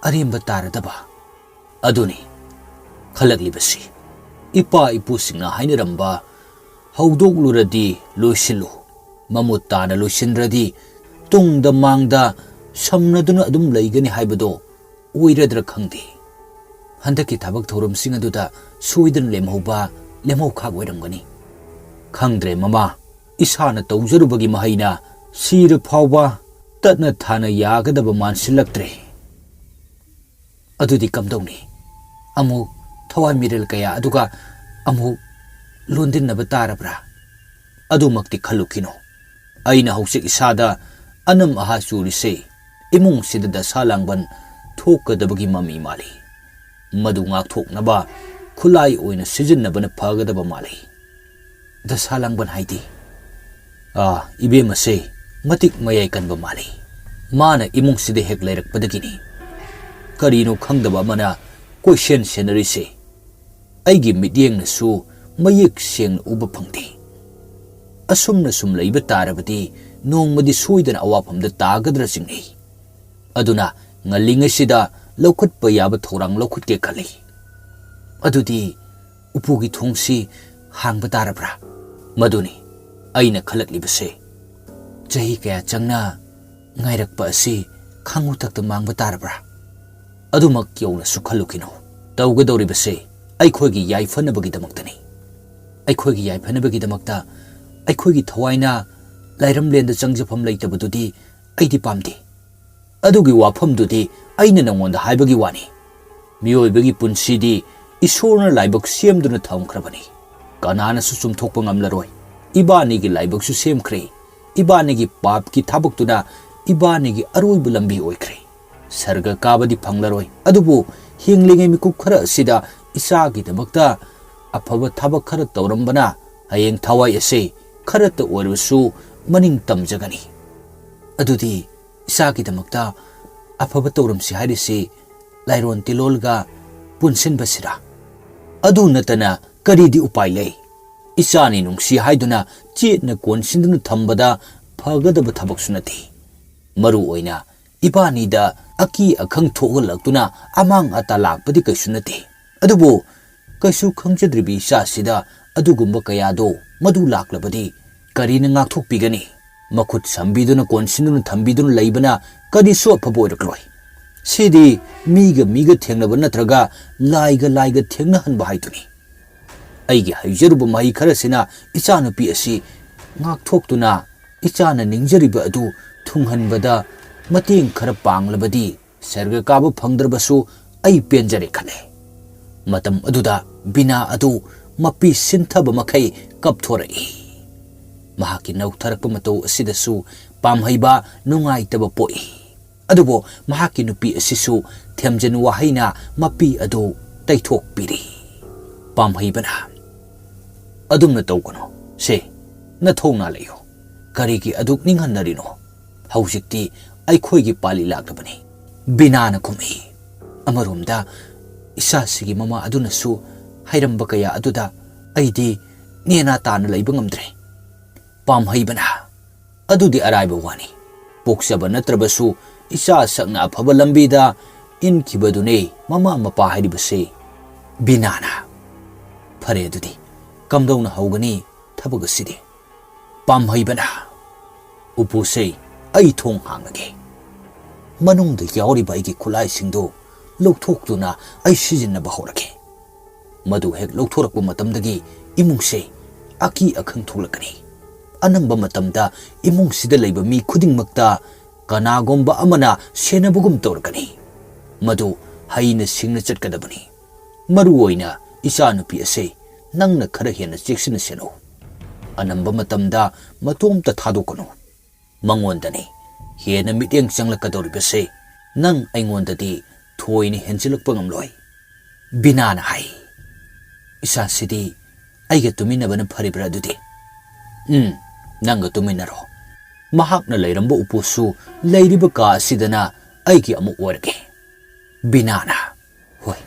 ꯑꯔꯦꯝꯕ ꯇꯥꯔꯗꯕ?" "ꯑꯗꯨꯅꯤ, ꯈꯜꯂꯛꯂꯤꯕꯁꯤ꯫ ꯏꯄꯥ ꯏꯄꯨꯁꯤꯡꯅ ꯍꯥꯏꯅꯔꯝꯕ, 'ꯍꯧꯗꯣꯛꯂꯨꯔꯗꯤ ꯂꯣꯏꯁꯤꯜꯂꯨ, ꯃꯃꯨꯠ ꯇꯥꯅ ꯂꯣꯏꯁꯤꯟꯗ꯭ꯔꯗꯤ ꯇꯨꯡꯗ ꯃꯥꯡꯗ ꯁꯝꯅꯗꯨꯅ ꯑꯗꯨꯝ ꯂꯩꯒꯅꯤ' ꯍꯥꯏꯕꯗꯣ ꯑꯣꯏꯔꯗ꯭ꯔꯥ ꯈꯪꯗꯦ꯫ ꯍꯟꯗꯛꯀꯤ ꯊꯕꯛ ꯊꯧꯔꯝꯁꯤꯡ ꯑꯗꯨꯗ ꯁꯣꯏꯗꯅ ꯂꯦꯝꯍꯧꯕ ꯂꯦꯝꯍꯧꯈꯥꯛ ꯑꯣꯏꯔꯝꯒꯅꯤ꯫ ꯈꯪꯗ꯭ꯔꯦ ꯃꯃꯥ, ꯏꯁꯥꯅ ꯇꯧꯖꯔꯨꯕꯒꯤ ꯃꯍꯩꯅ ꯁꯤꯔ ꯐꯥꯎꯕ ꯇꯠꯅ ꯊꯥꯅ ꯌꯥꯒꯗꯕ ꯃꯥꯟꯁꯤꯜꯂꯛꯇ꯭ꯔꯦ꯫ ꯑꯗꯨꯗꯤ ꯀꯝꯗꯧꯅꯤ? ꯑꯃꯨꯛ ꯊꯋꯥꯏ ꯃꯤꯔꯦꯜ ꯀꯌꯥ ꯑꯗꯨꯒ ꯑꯃꯨꯛ ꯂꯣꯟꯗꯤꯟꯅꯕ ꯇꯥꯔꯕ꯭ꯔꯥ? ꯑꯗꯨꯃꯛꯇꯤ ꯈꯜꯂꯨꯈꯤꯅꯨ꯫ ꯑꯩꯅ ꯍꯧꯖꯤꯛ ꯏꯁꯥꯗ ꯑꯅꯝ ꯑꯍꯥ ꯆꯨꯔꯤꯁꯦ ꯏꯃꯨꯡꯁꯤꯗ ꯗꯁꯥ ꯂꯥꯡꯕꯟ ꯊꯣꯛꯀꯗꯕꯒꯤ ꯃꯃꯤ ꯃꯥꯜꯂꯤ꯫ ꯃꯗꯨ ꯉꯥꯛꯊꯣꯛꯅꯕ ꯈꯨꯠꯂꯥꯏ ꯑꯣꯏꯅ ꯁꯤꯖꯤꯟꯅꯕꯅ ꯐꯒꯗꯕ ꯃꯥꯜꯂꯤ꯫ ꯗꯁꯥ ꯂꯥꯡꯕꯟ ꯍꯥꯏꯗꯤ? ꯑꯥ, ꯏꯕꯦꯝꯃꯁꯦ ꯃꯇꯤꯛ ꯃꯌꯥꯏ ꯀꯟꯕ ꯃꯥꯜꯂꯤ꯫ ꯃꯥꯅ ꯏꯃꯨꯡꯁꯤꯗ ꯍꯦꯛ ꯂꯩꯔꯛꯄꯗꯒꯤꯅꯤ ꯀꯔꯤꯅꯣ ꯈꯪꯗꯕ ꯑꯃꯅ ꯀꯣꯏꯁꯦꯟ ꯁꯦꯟꯅꯔꯤꯁꯦ꯫ ꯑꯩꯒꯤ ꯃꯤꯠꯌꯦꯡꯅꯁꯨ ꯃꯌꯦꯛ ꯁꯦꯡꯅ ꯎꯕ ꯐꯪꯗꯦ꯫ ꯑꯁꯨꯝꯅ ꯁꯨꯝ ꯂꯩꯕ ꯇꯥꯔꯕꯗꯤ ꯅꯣꯡꯃꯗꯤ ꯁꯣꯏꯗꯅ ꯑꯋꯥꯐꯝꯗ ꯇꯥꯒꯗ꯭ꯔꯥ ꯆꯤꯡꯅꯩ꯫ ꯑꯗꯨꯅ ꯉꯜꯂꯤꯉꯩꯁꯤꯗ ꯂꯧꯈꯠꯄ ꯌꯥꯕ ꯊꯧꯔꯥꯡ ꯂꯧꯈꯠꯀꯦ ꯈꯜꯂꯤ꯫ ꯑꯗꯨꯗꯤ ꯎꯄꯨꯒꯤ ꯊꯣꯡꯁꯤ ꯍꯥꯡꯕ ꯇꯥꯔꯕ꯭ꯔꯥ? ꯃꯗꯨꯅꯤ ꯑꯩꯅ ꯈꯜꯂꯛꯂꯤꯕꯁꯦ꯫ ꯆꯍꯤ ꯀꯌꯥ ꯆꯪꯅ ꯉꯥꯏꯔꯛꯄ ꯑꯁꯤ ꯈꯥꯡꯉꯨꯊꯛꯇ ꯃꯥꯡꯕ ꯇꯥꯔꯕ꯭ꯔꯥ? ꯑꯗꯨꯃꯛ ꯌꯧꯅꯁꯨ ꯈꯜꯂꯨꯈꯤꯅꯨ꯫ ꯇꯧꯒꯗꯧꯔꯤꯕꯁꯦ ꯑꯩꯈꯣꯏꯒꯤ ꯌꯥꯏꯐꯅꯕꯒꯤꯗꯃꯛꯇꯅꯤ꯫ ꯑꯩꯈꯣꯏꯒꯤ ꯌꯥꯏꯐꯅꯕꯒꯤꯗꯃꯛꯇ ꯑꯩꯈꯣꯏꯒꯤ ꯊꯋꯥꯏꯅ ꯂꯥꯏꯔꯝꯂꯦꯟꯗ ꯆꯪꯖꯐꯝ ꯂꯩꯇꯕꯗꯨꯗꯤ ꯑꯩꯗꯤ ꯄꯥꯝꯗꯦ꯫ ꯑꯗꯨꯒꯤ ꯋꯥꯐꯝꯗꯨꯗꯤ ꯑꯩꯅ ꯅꯉꯣꯟꯗ ꯍꯥꯏꯕꯒꯤ ꯋꯥꯅꯤ꯫ ꯃꯤꯑꯣꯏꯕꯒꯤ ꯄꯨꯟꯁꯤꯗꯤ ꯏꯁꯣꯔꯅ ꯂꯥꯏꯕꯛ ꯁꯦꯝꯗꯨꯅ ꯊꯝꯈ꯭ꯔꯕꯅꯤ꯫ ꯀꯅꯥꯅꯁꯨ ꯆꯨꯝꯊꯣꯛꯄ ꯉꯝꯂꯔꯣꯏ꯫ ꯏꯕꯥꯅꯤꯒꯤ ꯂꯥꯏꯕꯛꯁꯨ ꯁꯦꯝꯈ꯭ꯔꯦ꯫ ꯏꯕꯥꯅꯤꯒꯤ ꯄꯥꯞꯀꯤ ꯊꯕꯛꯇꯨꯅ ꯏꯕꯥꯅꯤꯒꯤ ꯑꯔꯣꯏꯕ ꯂꯝꯕꯤ ꯑꯣꯏꯈ꯭ꯔꯦ꯫ ꯁꯔꯒ ꯀꯥꯕꯗꯤ ꯐꯪꯂꯔꯣꯏ, ꯑꯗꯨꯕꯨ ꯍꯤꯡꯂꯤꯉꯩ ꯃꯤꯀꯨꯞ ꯈꯔ ꯑꯁꯤꯗ ꯏꯆꯥꯒꯤꯗꯃꯛꯇ ꯑꯐꯕ ꯊꯕꯛ ꯈꯔ ꯇꯧꯔꯝꯕꯅ ꯍꯌꯦꯡ ꯊꯋꯥꯏ ꯑꯁꯦ ꯈꯔꯇ ꯑꯣꯏꯔꯕꯁꯨ ꯃꯅꯤꯡ ꯇꯝꯖꯒꯅꯤ꯫ ꯑꯗꯨꯗꯤ ꯏꯆꯥꯒꯤꯗꯃꯛꯇ ꯑꯐꯕ ꯇꯧꯔꯝꯁꯤ ꯍꯥꯏꯔꯤꯁꯤ ꯂꯥꯏꯔꯣꯟ ꯇꯤꯂꯣꯜꯒ ꯄꯨꯟꯁꯤꯟꯕꯁꯤꯔꯥ? ꯑꯗꯨ ꯅꯠꯇꯅ ꯀꯔꯤꯗꯤ ꯎꯄꯥꯏ ꯂꯩ? ꯏꯆꯥꯅꯤ ꯅꯨꯡꯁꯤ ꯍꯥꯏꯗꯨꯅ ꯆꯦꯠꯅ ꯀꯣꯟꯁꯤꯟꯗꯨꯅ ꯊꯝꯕꯗ ꯐꯒꯗꯕ ꯊꯕꯛꯁꯨ ꯅꯠꯇꯦ꯫ ꯃꯔꯨ ꯑꯣꯏꯅ ꯏꯕꯥꯅꯤꯗ ꯑꯀꯤ ꯑꯈꯪ ꯊꯣꯛꯍꯜꯂꯛꯇꯨꯅ ꯑꯃꯥꯡ ꯑꯇꯥ ꯂꯥꯛꯄꯗꯤ ꯀꯩꯁꯨ ꯅꯠꯇꯦ꯫ ꯑꯗꯨꯕꯨ ꯀꯩꯁꯨ ꯈꯪꯖꯗ꯭ꯔꯤꯕ ꯏꯆꯥꯁꯤꯗ ꯑꯗꯨꯒꯨꯝꯕ ꯀꯌꯥꯗꯣ ꯃꯗꯨ ꯂꯥꯛꯂꯕꯗꯤ ꯀꯔꯤꯅ ꯉꯥꯛꯊꯣꯛꯄꯤꯒꯅꯤ? ꯃꯈꯨꯠ ꯁꯝꯕꯤꯗꯨꯅ ꯀꯣꯟꯁꯤꯟꯗꯨꯅ ꯊꯝꯕꯤꯗꯨꯅ ꯂꯩꯕꯅ ꯀꯔꯤꯁꯨ ꯑꯐꯕ ꯑꯣꯏꯔꯛꯂꯣꯏ꯫ ꯁꯤꯗꯤ ꯃꯤꯒ ꯃꯤꯒ ꯊꯦꯡꯅꯕ ꯅꯠꯇ꯭ꯔꯒ ꯂꯥꯏꯒ ꯂꯥꯏꯒ ꯊꯦꯡꯅꯍꯟꯕ ꯍꯥꯏꯗꯨꯅꯤ꯫ ꯑꯩꯒꯤ ꯍꯩꯖꯔꯨꯕ ꯃꯍꯩ ꯈꯔꯁꯤꯅ ꯏꯆꯥꯅꯨꯄꯤ ꯑꯁꯤ ꯉꯥꯛꯊꯣꯛꯇꯨꯅ ꯏꯆꯥꯅ ꯅꯤꯡꯖꯔꯤꯕ ꯑꯗꯨ ꯊꯨꯡꯍꯟꯕꯗ ꯃꯇꯦꯡ ꯈꯔ ꯄꯥꯡꯂꯕꯗꯤ ꯁꯔꯒ ꯀꯥꯕ ꯐꯪꯗ꯭ꯔꯕꯁꯨ ꯑꯩ ꯄꯦꯟꯖꯔꯦ ꯈꯜꯂꯦ꯫ ꯃꯇꯝ ꯑꯗꯨꯗ ꯕꯤꯅꯥ ꯑꯗꯨ ꯃꯄꯤ ꯁꯤꯟꯊꯕ ꯃꯈꯩ ꯀꯞꯊꯣꯔꯛꯏ꯫ ꯃꯍꯥꯛꯀꯤ ꯅꯧꯊꯔꯛꯄ ꯃꯇꯧ ꯑꯁꯤꯗꯁꯨ ꯄꯥꯝꯍꯩꯕ ꯅꯨꯡꯉꯥꯏꯇꯕ ꯄꯣꯛꯏ꯫ ꯑꯗꯨꯕꯨ ꯃꯍꯥꯛꯀꯤ ꯅꯨꯄꯤ ꯑꯁꯤꯁꯨ ꯊꯦꯝꯖꯤꯟ ꯋꯥꯍꯩꯅ ꯃꯄꯤ ꯑꯗꯨ ꯇꯩꯊꯣꯛꯄꯤꯔꯤ꯫ ꯄꯥꯝꯍꯩꯕꯅ, "ꯑꯗꯨꯝꯅ ꯇꯧꯒꯅꯨ꯫ ꯁꯦ, ꯅꯊꯧꯅꯥ ꯂꯩꯌꯨ꯫ ꯀꯔꯤꯒꯤ ꯑꯗꯨꯛ ꯅꯤꯡꯍꯟꯅꯔꯤꯅꯣ? ꯍꯧꯖꯤꯛꯇꯤ ꯑꯩꯈꯣꯏꯒꯤ ꯄꯥꯂꯤ ꯂꯥꯛꯂꯕꯅꯤ꯫" ꯕꯤꯅꯥꯅ ꯈꯨꯝꯃꯤ, "ꯑꯃꯔꯣꯝꯗ ꯏꯆꯥꯁꯤꯒꯤ ꯃꯃꯥ ꯑꯗꯨꯅꯁꯨ ꯍꯥꯏꯔꯝꯕ ꯀꯌꯥ ꯑꯗꯨꯗ ꯑꯩꯗꯤ ꯅꯦꯅꯥ ꯇꯥꯅ ꯂꯩꯕ ꯉꯝꯗ꯭ꯔꯦ꯫" ꯄꯥꯝꯍꯩꯕꯅ, "ꯑꯗꯨꯗꯤ ꯑꯔꯥꯏꯕ ꯋꯥꯅꯤ꯫ ꯄꯣꯛꯆꯕ ꯅꯠꯇ꯭ꯔꯕꯁꯨ ꯏꯆꯥ ꯁꯛꯅ ꯑꯐꯕ ꯂꯝꯕꯤꯗ ꯏꯟꯈꯤꯕꯗꯨꯅꯦ ꯃꯃꯥ ꯃꯄꯥ ꯍꯥꯏꯔꯤꯕꯁꯦ꯫" ꯕꯤꯅꯥꯅ, "ꯐꯔꯦ ꯑꯗꯨꯗꯤ, ꯀꯝꯗꯧꯅ ꯍꯧꯒꯅꯤ ꯊꯕꯛ ꯑꯁꯤꯗꯤ?" ꯄꯥꯝꯍꯩꯕꯅ, "ꯎꯄꯨꯁꯦ ꯑꯩ ꯊꯣꯡ ꯍꯥꯡꯂꯒꯦ꯫ ꯃꯅꯨꯡꯗ ꯌꯥꯎꯔꯤꯕ ꯑꯩꯒꯤ ꯈꯨꯠꯂꯥꯏꯁꯤꯡꯗꯨ ꯂꯧꯊꯣꯛꯇꯨꯅ ꯑꯩ ꯁꯤꯖꯤꯟꯅꯕ ꯍꯧꯔꯒꯦ꯫ ꯃꯗꯨ ꯍꯦꯛ ꯂꯧꯊꯣꯔꯛꯄ ꯃꯇꯝꯗꯒꯤ ꯏꯃꯨꯡꯁꯦ ꯑꯀꯤ ꯑꯈꯪ ꯊꯣꯛꯂꯛꯀꯅꯤ꯫ ꯑꯅꯝꯕ ꯃꯇꯝꯗ ꯏꯃꯨꯡꯁꯤꯗ ꯂꯩꯕ ꯃꯤ ꯈꯨꯗꯤꯡꯃꯛꯇ ꯀꯅꯥꯒꯨꯝꯕ ꯑꯃꯅ ꯁꯦꯟꯅꯕꯒꯨꯝ ꯇꯧꯔꯛꯀꯅꯤ꯫ ꯃꯗꯨ ꯍꯩꯅ ꯁꯤꯡꯅ ꯆꯠꯀꯗꯕꯅꯤ꯫ ꯃꯔꯨ ꯑꯣꯏꯅ ꯏꯆꯥꯅꯨꯄꯤ ꯑꯁꯦ ꯅꯪꯅ ꯈꯔ ꯍꯦꯟꯅ ꯆꯦꯛꯁꯤꯟꯅ ꯁꯦꯟꯅꯧ꯫ ꯑꯅꯝꯕ ꯃꯇꯝꯗ ꯃꯇꯣꯝꯇ ꯊꯥꯗꯣꯛꯀꯅꯨ꯫ ꯃꯉꯣꯟꯗꯅꯤ ꯍꯦꯟꯅ ꯃꯤꯠꯌꯦꯡ ꯆꯪꯂꯛꯀꯗꯧꯔꯤꯕꯁꯦ꯫ ꯅꯪ ꯑꯩꯉꯣꯟꯗꯗꯤ ꯊꯣꯏꯅ ꯍꯦꯟꯖꯤꯜꯂꯛꯄ ꯉꯝꯂꯣꯏ꯫" ꯕꯤꯅꯥꯅ ꯍꯥꯏ, "ꯏꯆꯥꯁꯤꯗꯤ ꯑꯩꯒ ꯇꯨꯃꯤꯟꯅꯕꯅ ꯐꯔꯤꯕ꯭ꯔꯥ ꯑꯗꯨꯗꯤ?" "ꯎꯝ, ꯅꯪꯒ ꯇꯨꯃꯤꯟꯅꯔꯣ꯫ ꯃꯍꯥꯛꯅ ꯂꯩꯔꯝꯕ ꯎꯄꯨꯁꯨ ꯂꯩꯔꯤꯕ ꯀꯥ ꯑꯁꯤꯗꯅ ꯑꯩꯒꯤ ꯑꯃꯨꯛ ꯑꯣꯏꯔꯒꯦ꯫" ꯕꯤꯅꯥꯅ, "ꯍꯣꯏ,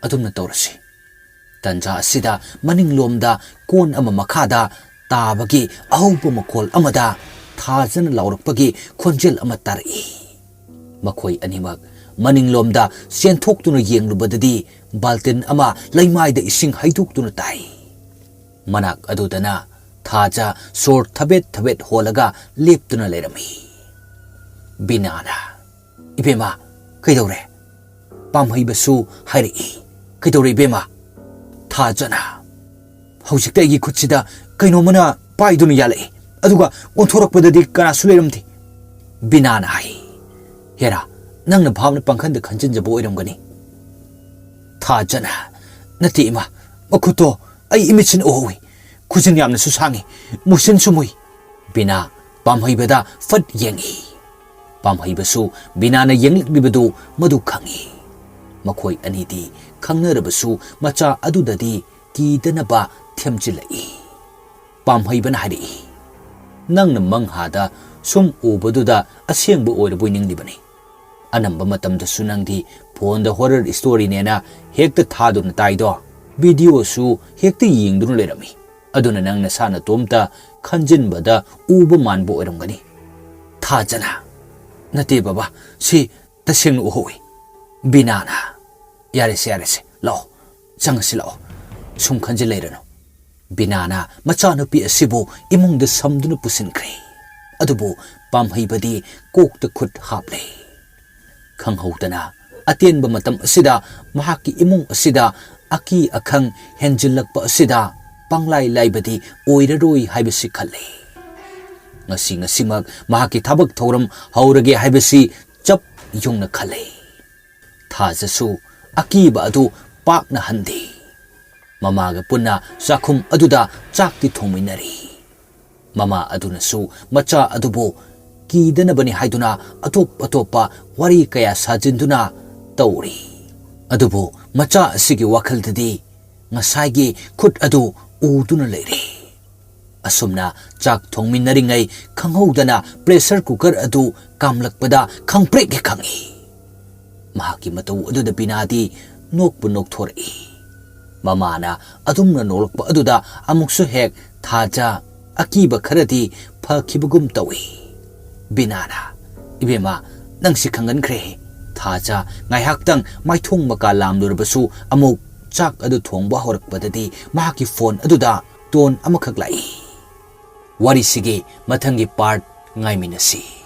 ꯑꯗꯨꯝꯅ ꯇꯧꯔꯁꯤ꯫" ꯇꯟꯖꯥ ꯑꯁꯤꯗ ꯃꯅꯤꯡꯂꯣꯝꯗ ꯀꯣꯟ ꯑꯃ ꯃꯈꯥꯗ ꯇꯥꯕꯒꯤ ꯑꯍꯧꯕ ꯃꯈꯣꯜ ꯑꯃꯗ ꯊꯥꯖꯅ ꯂꯥꯎꯔꯛꯄꯒꯤ ꯈꯣꯟꯖꯦꯜ ꯑꯃ ꯇꯥꯔꯛꯏ꯫ ꯃꯈꯣꯏ ꯑꯅꯤꯃꯛ ꯃꯅꯤꯡꯂꯣꯝꯗ ꯆꯦꯟꯊꯣꯛꯇꯨꯅ ꯌꯦꯡꯂꯨꯕꯗꯗꯤ ꯕꯥꯜꯇꯤꯟ ꯑꯃ ꯂꯩꯃꯥꯏꯗ ꯏꯁꯤꯡ ꯍꯩꯗꯣꯛꯇꯨꯅ ꯇꯥꯏ꯫ ꯃꯅꯥꯛ ꯑꯗꯨꯗꯅ ꯊꯥꯖ ꯁꯣꯔ ꯊꯕꯦꯠ ꯊꯕꯦꯠ ꯍꯣꯜꯂꯒ ꯂꯦꯞꯇꯨꯅ ꯂꯩꯔꯝꯃꯤ꯫ ꯕꯤꯅꯥꯅ, "ꯏꯕꯦꯝꯃ, ꯀꯩꯗꯧꯔꯦ?" ꯄꯥꯝꯍꯩꯕꯁꯨ ꯍꯥꯏꯔꯛꯏ, "ꯀꯩꯗꯧꯔꯦ ꯏꯕꯦꯝꯃ?" ꯊꯥꯖꯅ, "ꯍꯧꯖꯤꯛꯇ ꯑꯩꯒꯤ ꯈꯨꯠꯁꯤꯗ ꯀꯩꯅꯣꯝꯃꯅ ꯄꯥꯏꯗꯨꯅ ꯌꯥꯜꯂꯛꯏ, ꯑꯗꯨꯒ ꯑꯣꯟꯊꯣꯔꯛꯄꯗꯗꯤ ꯀꯅꯥꯁꯨ ꯂꯩꯔꯝꯗꯦ꯫" ꯕꯤꯅꯥꯅ ꯍꯥꯏ, "ꯍꯦꯔꯥ, ꯅꯪꯅ ꯚꯥꯞꯅ ꯄꯪꯈꯟꯗ ꯈꯟꯖꯤꯟꯖꯕ ꯑꯣꯏꯔꯝꯒꯅꯤ꯫" ꯊꯥꯖꯅ, "ꯅꯠꯇꯦ ꯏꯃꯥ, ꯃꯈꯨꯠꯇꯣ ꯑꯩ ꯏꯃꯤꯠꯁꯤꯅ ꯎꯍꯧꯏ꯫ ꯈꯨꯖꯤꯟ ꯌꯥꯝꯅꯁꯨ ꯁꯥꯡꯉꯤ, ꯃꯨꯁꯤꯟꯁꯨ ꯃꯨꯏ꯫" ꯕꯤꯅꯥ ꯄꯥꯝꯍꯩꯕꯗ ꯐꯠ ꯌꯦꯡꯏ꯫ ꯄꯥꯝꯍꯩꯕꯁꯨ ꯕꯤꯅꯥꯅ ꯌꯦꯡꯂꯛꯂꯤꯕꯗꯨ ꯃꯗꯨ ꯈꯪꯏ꯫ ꯃꯈꯣꯏ ꯑꯅꯤꯗꯤ ꯈꯪꯅꯔꯕꯁꯨ ꯃꯆꯥ ꯑꯗꯨꯗꯗꯤ ꯀꯤꯗꯅꯕ ꯊꯦꯝꯖꯤꯜꯂꯛꯏ꯫ ꯄꯥꯝꯍꯩꯕꯅ ꯍꯥꯏꯔꯛꯏ, "ꯅꯪꯅ ꯃꯪꯍꯥꯗ ꯁꯨꯝ ꯎꯕꯗꯨꯗ ꯑꯁꯦꯡꯕ ꯑꯣꯏꯔꯕꯣꯏ ꯅꯤꯡꯂꯤꯕꯅꯤ꯫ ꯑꯅꯝꯕ ꯃꯇꯝꯗꯁꯨ ꯅꯪꯗꯤ ꯐꯣꯟꯗ horror storyꯅꯦꯅ ꯍꯦꯛꯇ ꯊꯥꯗꯨꯅ ꯇꯥꯏꯗꯣ, videoꯁꯨ ꯍꯦꯛꯇ ꯌꯦꯡꯗꯨꯅ ꯂꯩꯔꯝꯃꯤ꯫ ꯑꯗꯨꯅ ꯅꯪ ꯅꯁꯥ ꯅꯇꯣꯝꯇ ꯈꯟꯖꯤꯟꯕꯗ ꯎꯕ ꯃꯥꯟꯕ ꯑꯣꯏꯔꯝꯒꯅꯤ꯫" ꯊꯥꯖꯅ, "ꯅꯠꯇꯦ ꯕꯕꯥ, ꯁꯤ ꯇꯁꯦꯡꯅ ꯎꯍꯧꯏ꯫" ꯕꯤꯅꯥꯅ, "ꯌꯥꯔꯦꯁꯦ, ꯌꯥꯔꯦꯁꯦ, ꯂꯥꯛꯑꯣ, ꯆꯪꯉꯁꯤ ꯂꯥꯛꯑꯣ, ꯁꯨꯝ ꯈꯟꯖꯤꯜ ꯂꯩꯔꯅꯨ꯫" ꯕꯤꯅꯥꯅ ꯃꯆꯥꯅꯨꯄꯤ ꯑꯁꯤꯕꯨ ꯏꯃꯨꯡꯗ ꯁꯝꯗꯨꯅ ꯄꯨꯁꯤꯟꯈ꯭ꯔꯦ꯫ ꯑꯗꯨꯕꯨ ꯄꯥꯝꯍꯩꯕꯗꯤ ꯀꯣꯛꯇ ꯈꯨꯠ ꯍꯥꯞꯂꯦ꯫ ꯈꯪꯍꯧꯗꯅ ꯑꯇꯦꯟꯕ ꯃꯇꯝ ꯑꯁꯤꯗ ꯃꯍꯥꯛꯀꯤ ꯏꯃꯨꯡ ꯑꯁꯤꯗ ꯑꯀꯤ ꯑꯈꯪ ꯍꯦꯟꯖꯤꯜꯂꯛꯄ ꯑꯁꯤꯗ ꯄꯪꯂꯥꯏ ꯂꯥꯏꯕꯗꯤ ꯑꯣꯏꯔꯔꯣꯏ ꯍꯥꯏꯕꯁꯤ ꯈꯜꯂꯦ꯫ ꯉꯁꯤ ꯉꯁꯤꯃꯛ ꯃꯍꯥꯛꯀꯤ ꯊꯕꯛ ꯊꯧꯔꯝ ꯍꯧꯔꯒꯦ ꯍꯥꯏꯕꯁꯤ ꯆꯞ ꯌꯨꯡꯅ ꯈꯜꯂꯦ꯫ ꯊꯥꯖꯁꯨ ꯑꯀꯤꯕ ꯑꯗꯨ ꯄꯥꯛꯅ ꯍꯟꯗꯦ꯫ ꯃꯃꯥꯒ ꯄꯨꯟꯅ ꯆꯥꯛꯈꯨꯝ ꯑꯗꯨꯗ ꯆꯥꯛꯇꯤ ꯊꯣꯡꯃꯤꯟꯅꯔꯤ꯫ ꯃꯃꯥ ꯑꯗꯨꯅꯁꯨ ꯃꯆꯥ ꯑꯗꯨꯕꯨ ꯀꯤꯗꯅꯕꯅꯤ ꯍꯥꯏꯗꯨꯅ ꯑꯇꯣꯞ ꯑꯇꯣꯞꯄ ꯋꯥꯔꯤ ꯀꯌꯥ ꯁꯥꯖꯤꯟꯗꯨꯅ ꯇꯧꯔꯤ꯫ ꯑꯗꯨꯕꯨ ꯃꯆꯥ ꯑꯁꯤꯒꯤ ꯋꯥꯈꯜꯗꯗꯤ ꯉꯁꯥꯏꯒꯤ ꯈꯨꯠ ꯑꯗꯨ ꯎꯗꯨꯅ ꯂꯩꯔꯦ꯫ ꯑꯁꯨꯝꯅ ꯆꯥꯛ ꯊꯣꯡꯃꯤꯟꯅꯔꯤꯉꯩ ꯈꯪꯍꯧꯗꯅ pressure cooker ꯑꯗꯨ ꯀꯥꯝꯂꯛꯄꯗ ꯈꯪꯄ꯭ꯔꯦꯛ ꯍꯦꯛ ꯈꯪꯏ꯫ ꯃꯍꯥꯛꯀꯤ ꯃꯇꯧ ꯑꯗꯨꯗ ꯕꯤꯅꯥꯗꯤ ꯅꯣꯛꯄꯨ ꯅꯣꯛꯊꯣꯔꯛꯏ꯫ ꯃꯃꯥꯅ ꯑꯗꯨꯝꯅ ꯅꯣꯛꯂꯛꯄ ꯑꯗꯨꯗ ꯑꯃꯨꯛꯁꯨ ꯍꯦꯛ ꯊꯥꯖ ꯑꯀꯤꯕ ꯈꯔꯗꯤ ꯐꯈꯤꯕꯒꯨꯝ ꯇꯧꯏ꯫ ꯕꯤꯅꯥꯅ, "ꯏꯕꯦꯝꯃ, ꯅꯪꯁꯤ ꯈꯪꯒꯟꯈ꯭ꯔꯦ꯫" ꯊꯥꯖ ꯉꯥꯏꯍꯥꯛꯇꯪ ꯃꯥꯏꯊꯣꯡ ꯃꯀꯥ ꯂꯥꯝꯂꯨꯔꯕꯁꯨ ꯑꯃꯨꯛ ꯆꯥꯛ ꯑꯗꯨ ꯊꯣꯡꯕ ꯍꯧꯔꯛꯄꯗꯗꯤ ꯃꯍꯥꯛꯀꯤ phone ꯑꯗꯨꯗ tone ꯑꯃꯈꯛ ꯂꯥꯛꯏ꯫ ꯋꯥꯔꯤꯁꯤꯒꯤ ꯃꯊꯪꯒꯤ part ꯉꯥꯏꯃꯤꯟꯅꯁꯤ꯫